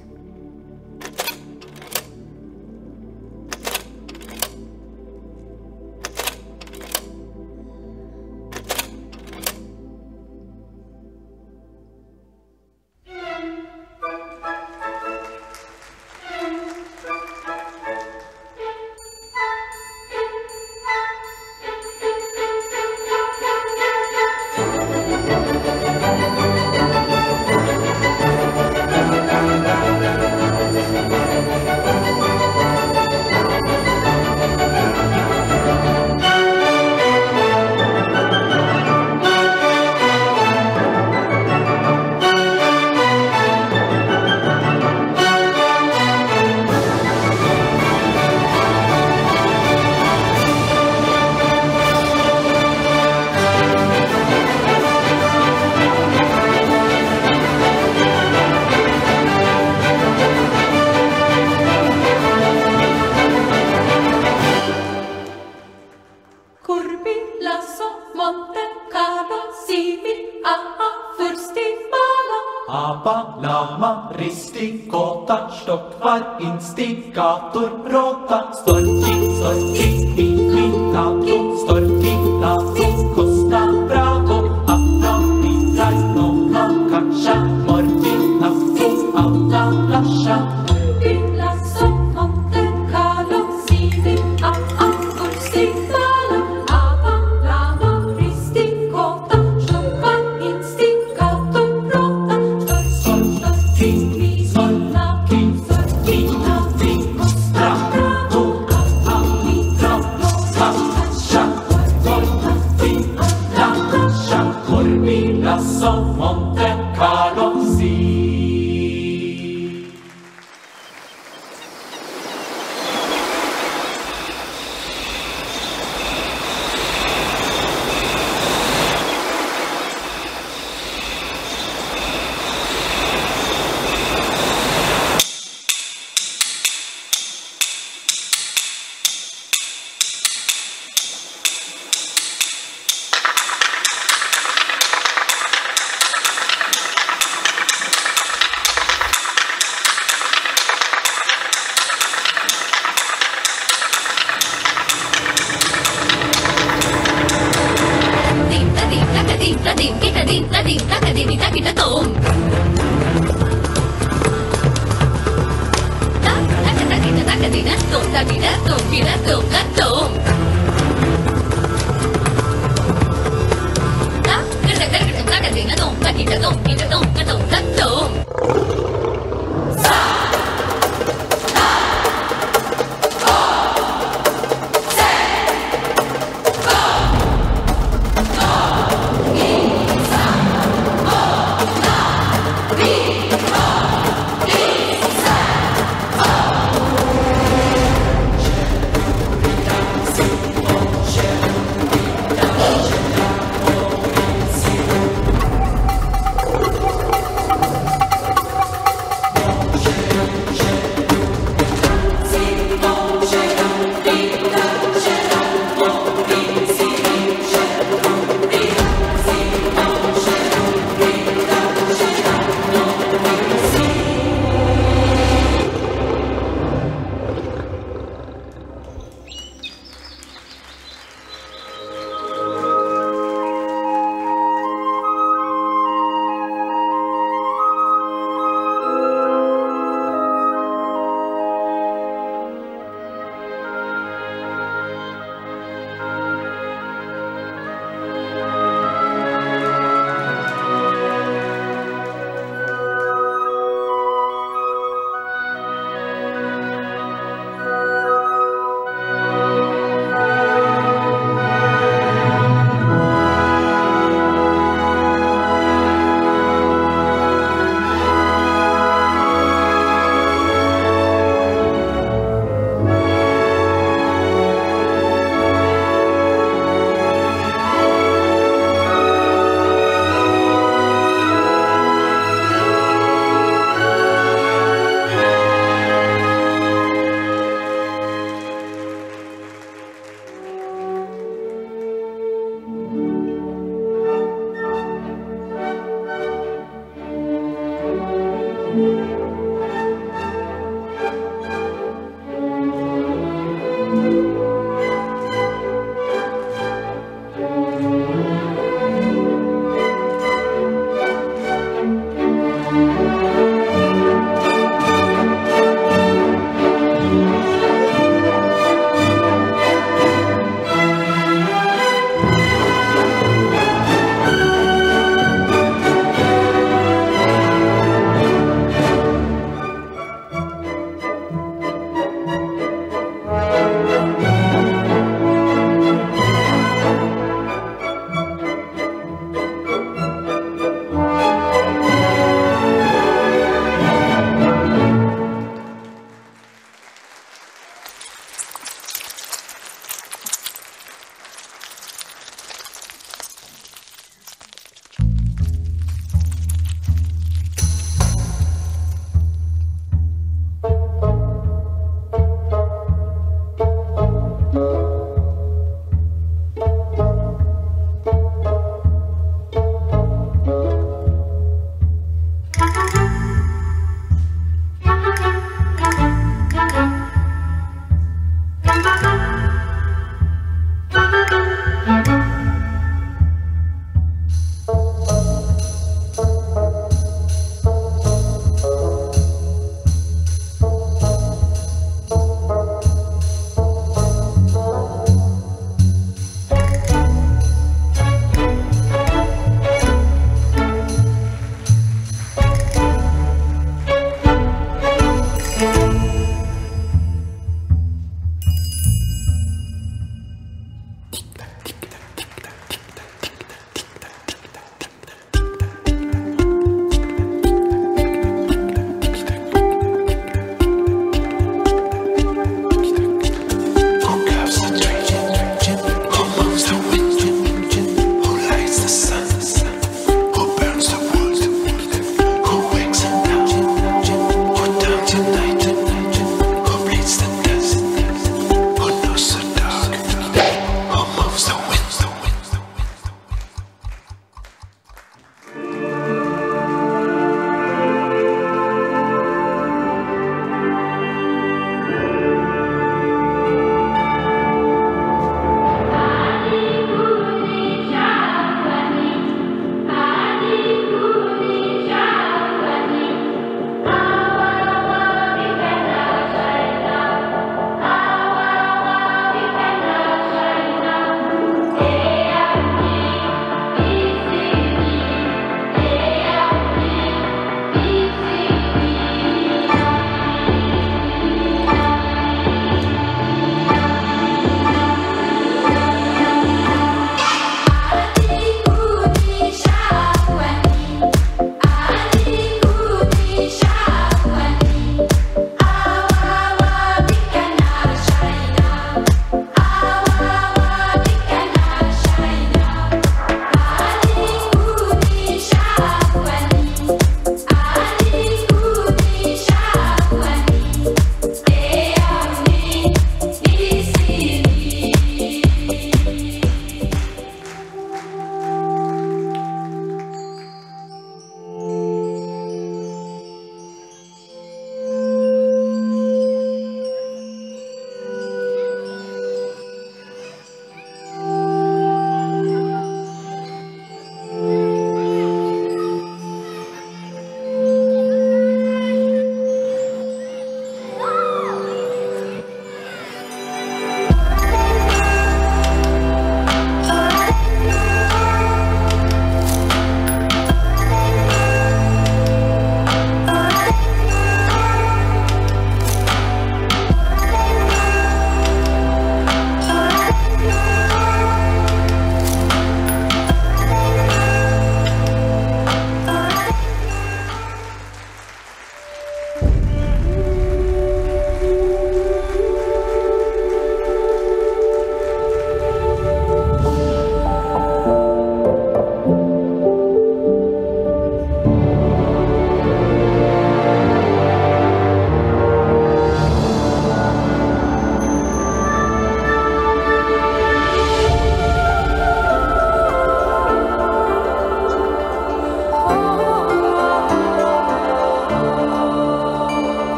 Instigota, stokkvar, instigator, bråta, storki, storki, mi, mi, tato, storki, tato, costa, bravo, apra, mi, rai, no, no, cacia, morgi, tato, auta, lascia, Villa, so, Monte Carlo, Sivil, a, a, Ursi, Bala, Ava, Lava, Ristikota, Stokkvar, Instigator, Bråta, Stork, Stork, Stork, King, King, Stork, King, Stork, King, King, Kostra, Bravo, Ava, Mitra, Lascia, Lascia, Lascia, Corvilla, so, Monte Carlo, si.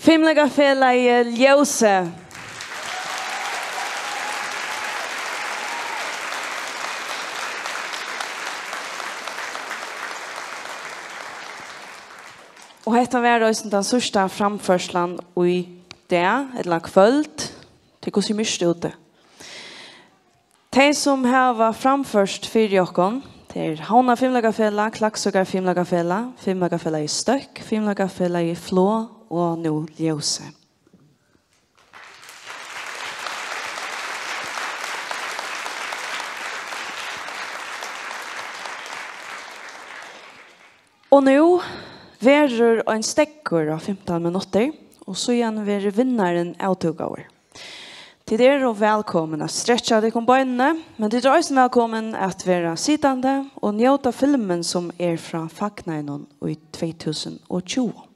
Fimleikafelagið Ljósið. Og hetta var eisini tann síðsta framførslan í dag, ella kvøld. Tað er hvussu myrkt úti. Tey, sum hava framført fyri okkum, tað er Havnar Fimleikafelag, Klaksvíkar Fimleikafelag, Fimleikafelagið Støkk, Fimleikafelagið Flog og nú Ljósið. Og nú verður ein steðgur á fimtan minuttir, og síðan verður vinnarin avdúkaður. Tit eru vælkomin at strekkja tykkum beinini, men tit eru eisini vælkomin at vera sitandi og njóta filmin, sum er frá fagnaðinum í tvey túsund og tjúgu.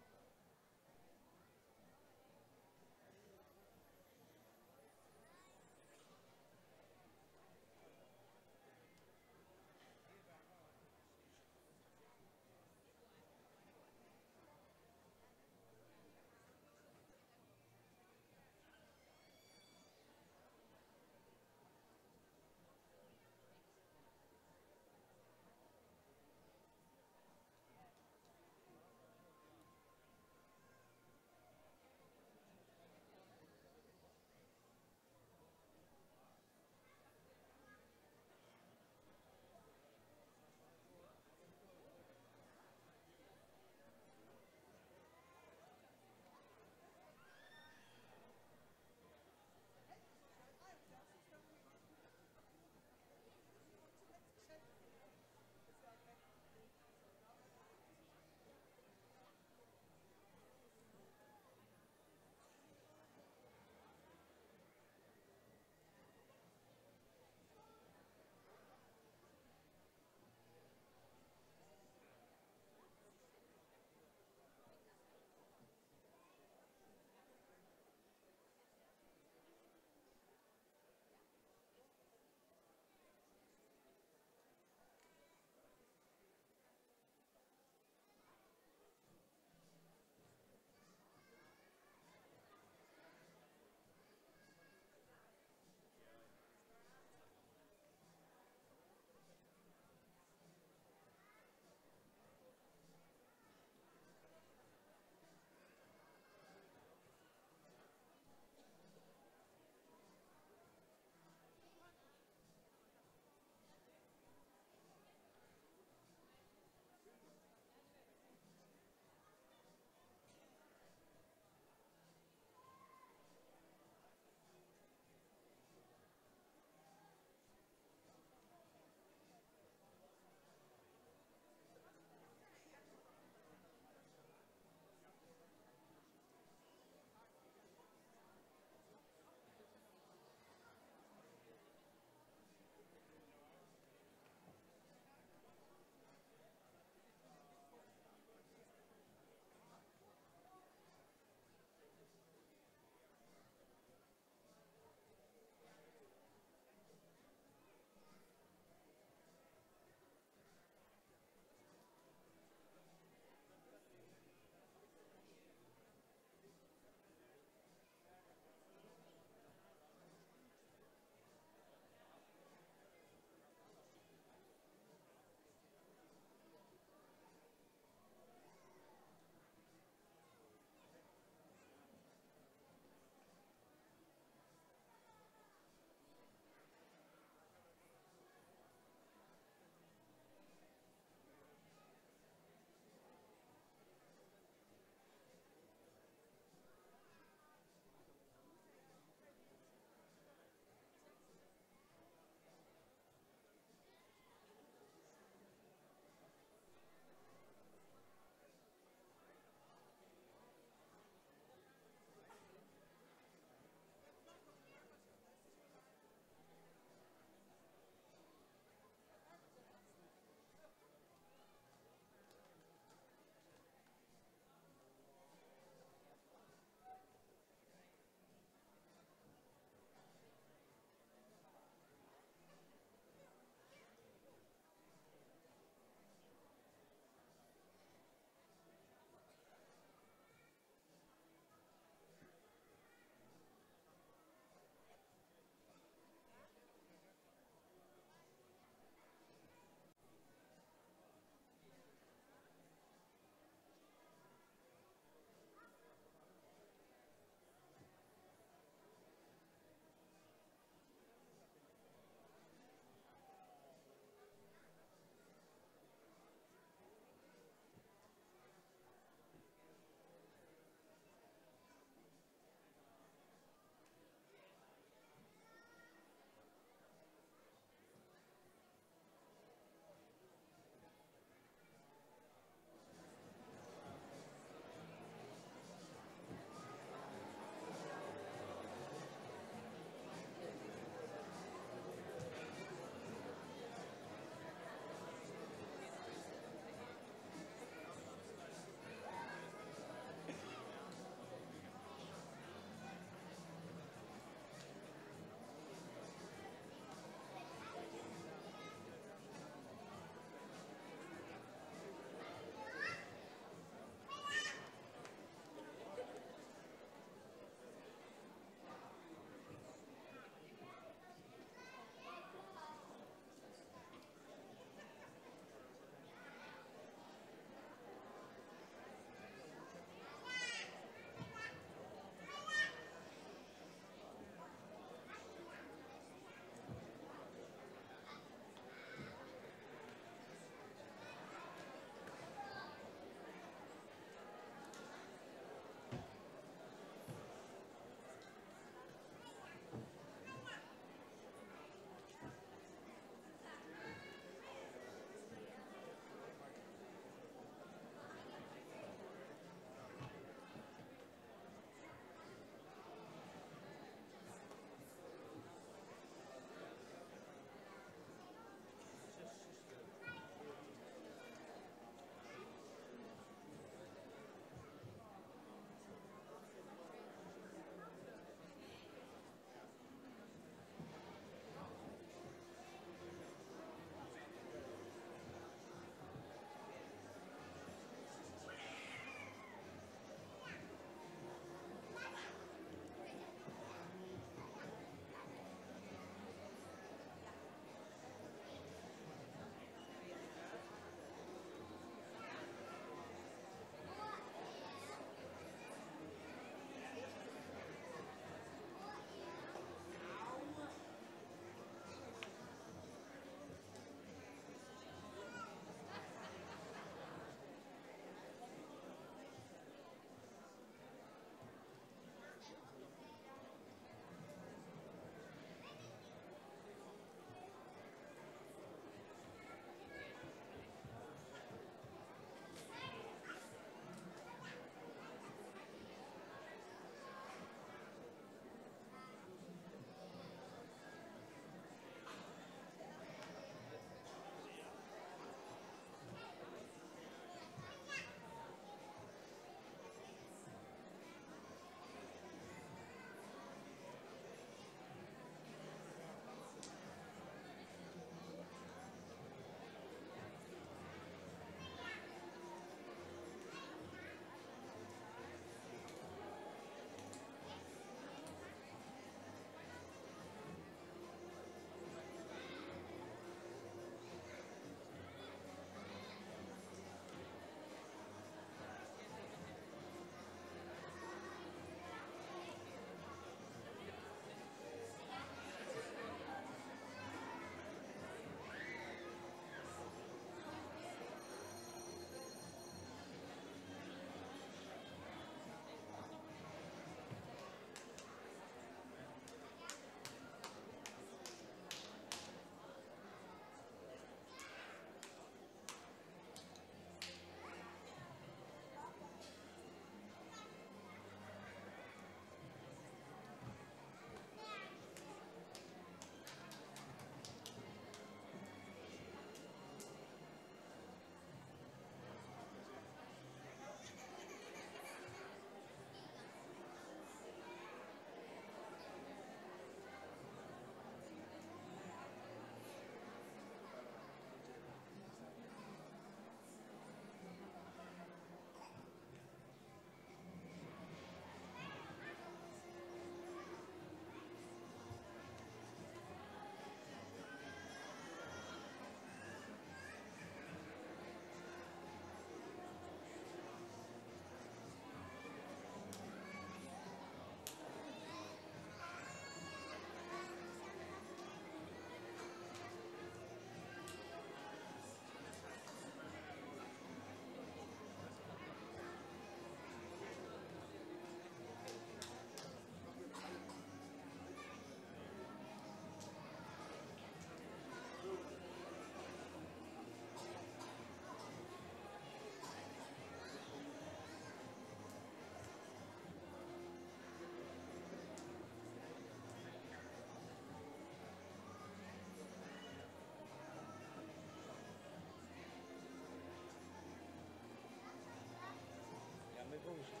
Hei. Hei.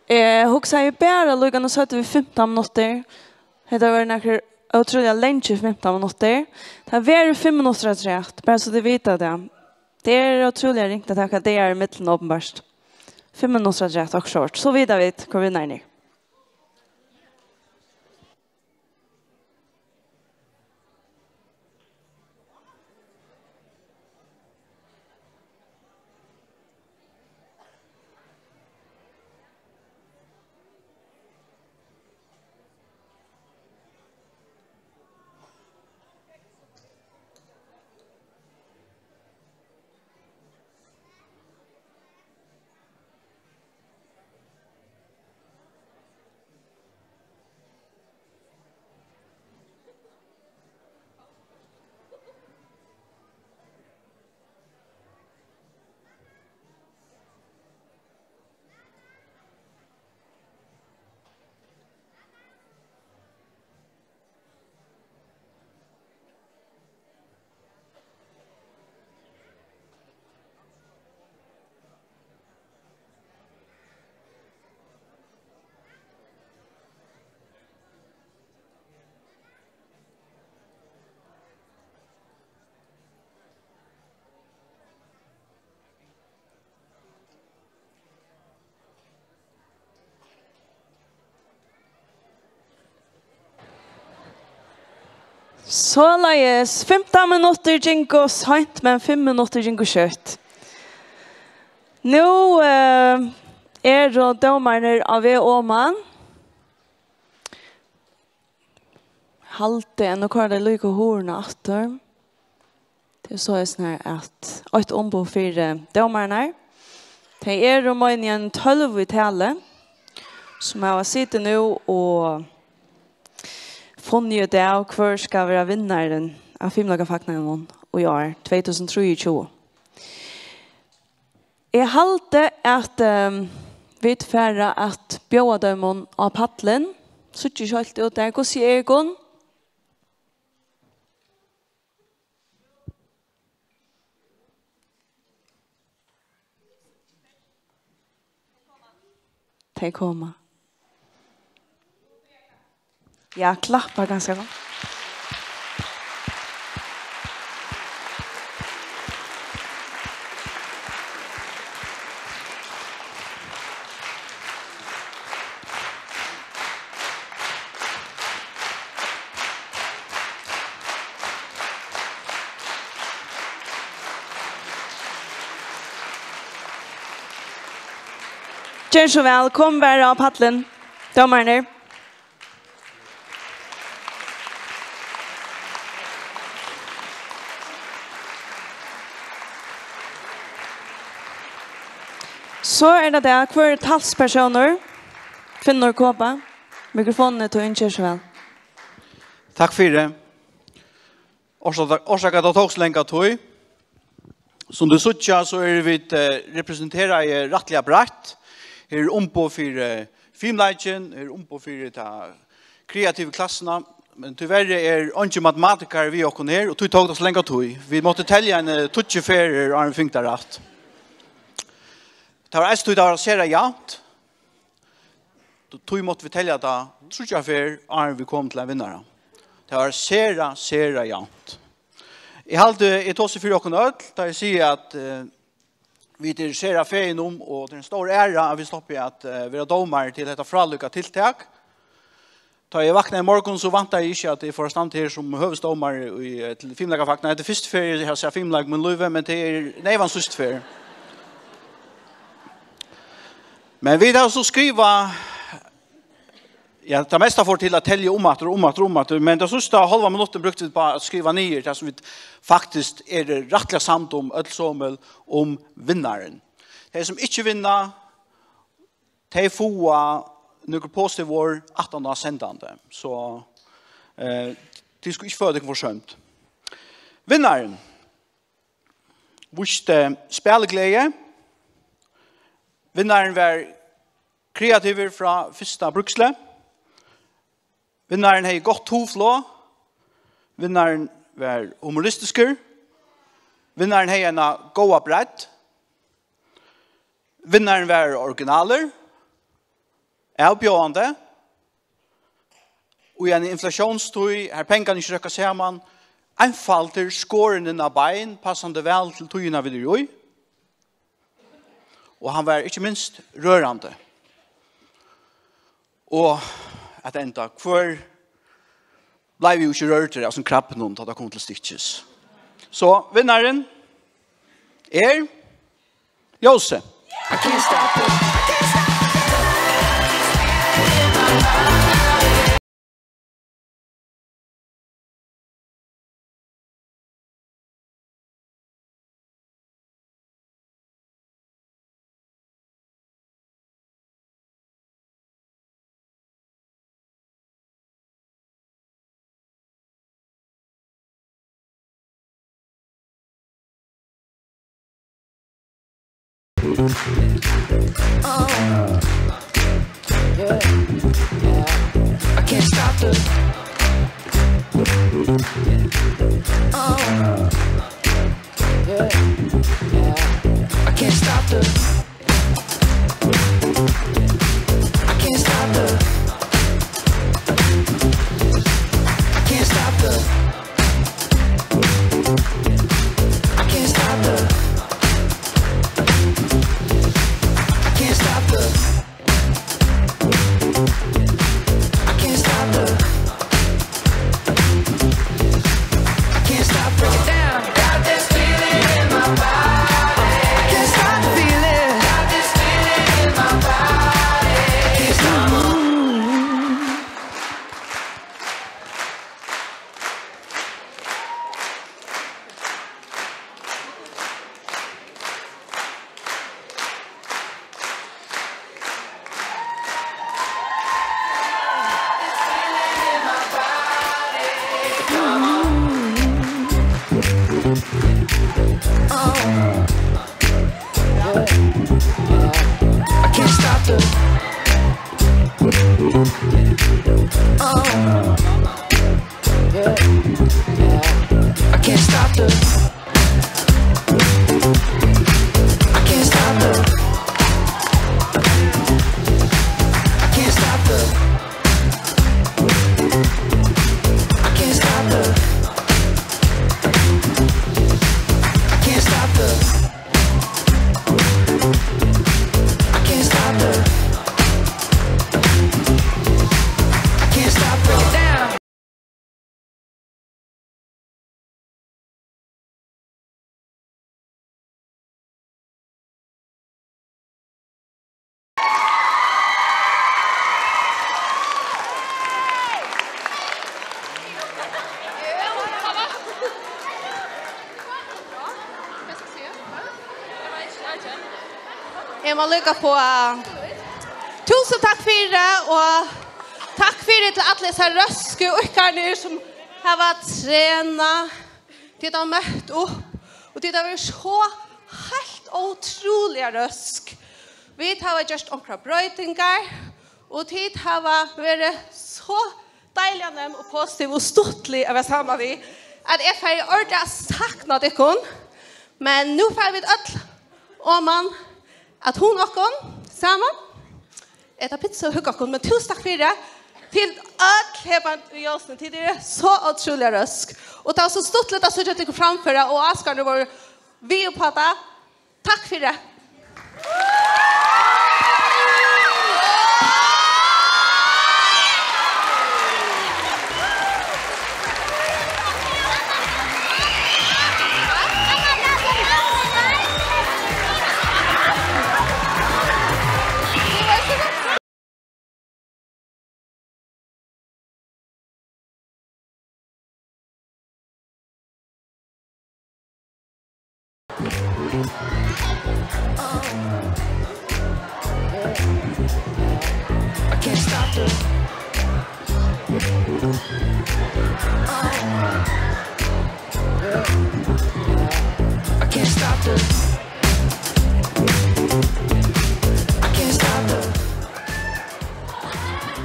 Eg hugsaði bara líka, nú søgdu vit fimtan minuttir. Hetta var nakrir ótrúliga langir fimtan minuttir. Tað verður fimm minuttir afturat, bara so tit vita tað. Tað er ótrúliga ringt at taka dagar ímillum, openbart. Fimm minuttir afturat, okkurt sovorðið. So vita vit, hvør vinnarin er. Soleiðis, fimtan minuttir gingu seint, men fimm minuttir gingu skjótt. Nú, eh, eru dómararnir á veg oman. Haldi, nú koyra tey líka hurðina aftur. Tað er soleiðis her, at eitt umboð fyri dómararnar. Tey eru, meini eg, tólv í tali, sum hava sitið nú og funnið út av, hvør skal vera vinnarin av fimleikafagnaðinum í ár, tvey túsund og trýogtjúgu. Eg haldi, at, ehm, vit fara at bjóða teimum á pallin. Síggi ikki heilt út har. Hvussu er tykkum? Tey koma. Ja, klappa ganska gott. Ger so væl, kom bara á pallin, dómararnir. So er tað tað, hvør er talspersónur? Finnur Kåbe. Mikrofonin er tín, ger so væl. Takk fyri. Orsaka, orsaka, tað tók so langa tíð. Sum tit síggja, so eru vit, eh, representeraði rættiliga breitt. Her er umboð fyri, eh, fimleikin, her er umboð fyri ta kreativu klassuna, men tíverri er eingin matematikari við okkum her, og tí tók tað so langa tíð. Vit máttu telja eini, eh, tíggju ferðir, áðrenn vit fingu tað rætt. Tað var eisini tí, tað var sera javnt. Tí máttu vit telja tað tríggjar ferðir, áðrenn vit komu til ein vinnara. Tað var sera, sera javnt. Eg haldi, eg tosi fyri okkum øll, tá eg sigi, at, eh, vit eru sera fegin um, og tað er ein stór æra, at vit sluppu at, eh, vera dómari til hetta frálíka tiltak. Tá eg vaknaði í morgun, so væntaði eg ikki, at eg fór at standa her sum høvuðsdómari í, eh, til fimleikafagnaðin. Hetta er fyrstu ferð, eg havi sæð fimleik í mínum lívi, men tað er neyvan síðstu ferð. Men vit hava so skrivað, ja, tað mesta fór til at telja um aftur, um aftur, um aftur, men tað síðsta hálva minuttin brúktu vit bara at skriva niður tað, sum vit faktiskt eru rættiliga samd um, øll somul, um vinnarin. Tey, sum ikki vinna, tey fáa nøkur positiv orð aftan á sendandi. So, eh, tit skulu ikki føla tykkum forsømd. Vinnarin vísti spæligleði. Vinnarin var kreativur frá fyrsta bríksli. Vinnarin hevði gott hugflog. Vinnarin var humoristiskur. Vinnarin hevði eina góða breidd. Vinnarin var originalur. avbjóðandi, í eini inflatiónstíð, har pengarnir ikki røkka saman, einfaldur, skorin inn á bein, passandi væl til tíðina, vit eru í. Og hann var ikki minst rørandi. Og at enda, hvør bleiv jú ikki rørdur av sum krabbinum, tá tað kom til stykkis. So, vinnarin er Jósi. Eg má líka fáa túsund takk fyri, og takk fyri til allar hesar røsku íbúgvarnar sum hava trenað. Tit hava møtt upp, og tit hava verið so heilt ótrúliga røsk. Vit hava gjørt onkrar broytingar, og tit hava verið so deiliga nemm og positiv og stuttlig at vera saman við, at eg fari ordiliga at sakna tykkum. Men nú fara vit øll oman at hugna okkum saman. Eta pizza og hugga okkum, men túsund takk fyri. Til øll her á Ljósini, tit eru so ótrúliga røsk. Og tað var so stuttligt at síggja tykkum framføra, og áskoðararnir vóru við upp á tað. Takk fyri.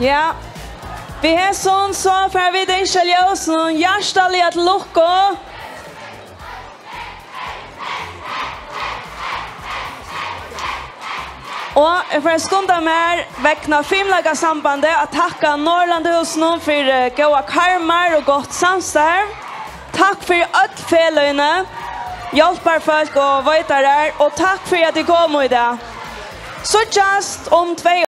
Ja. Við hesum so fara vit ynskja Ljósunum hjartaliga til lukku. Og eg fari at skunda mær vegna Fimleikasambandið at takka Norðurlandahúsinum fyri góðar karmar og gott samstarv. Takk fyri øll feløgini, hjálparfólk og veitarar, og takk fyri at tit komu í dag. Síggjast um tvey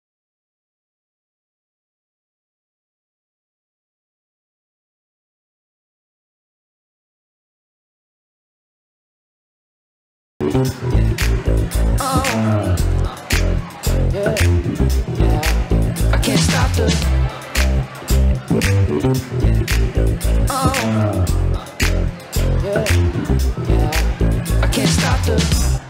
I can't stop the. Oh, yeah, yeah. I can't stop the.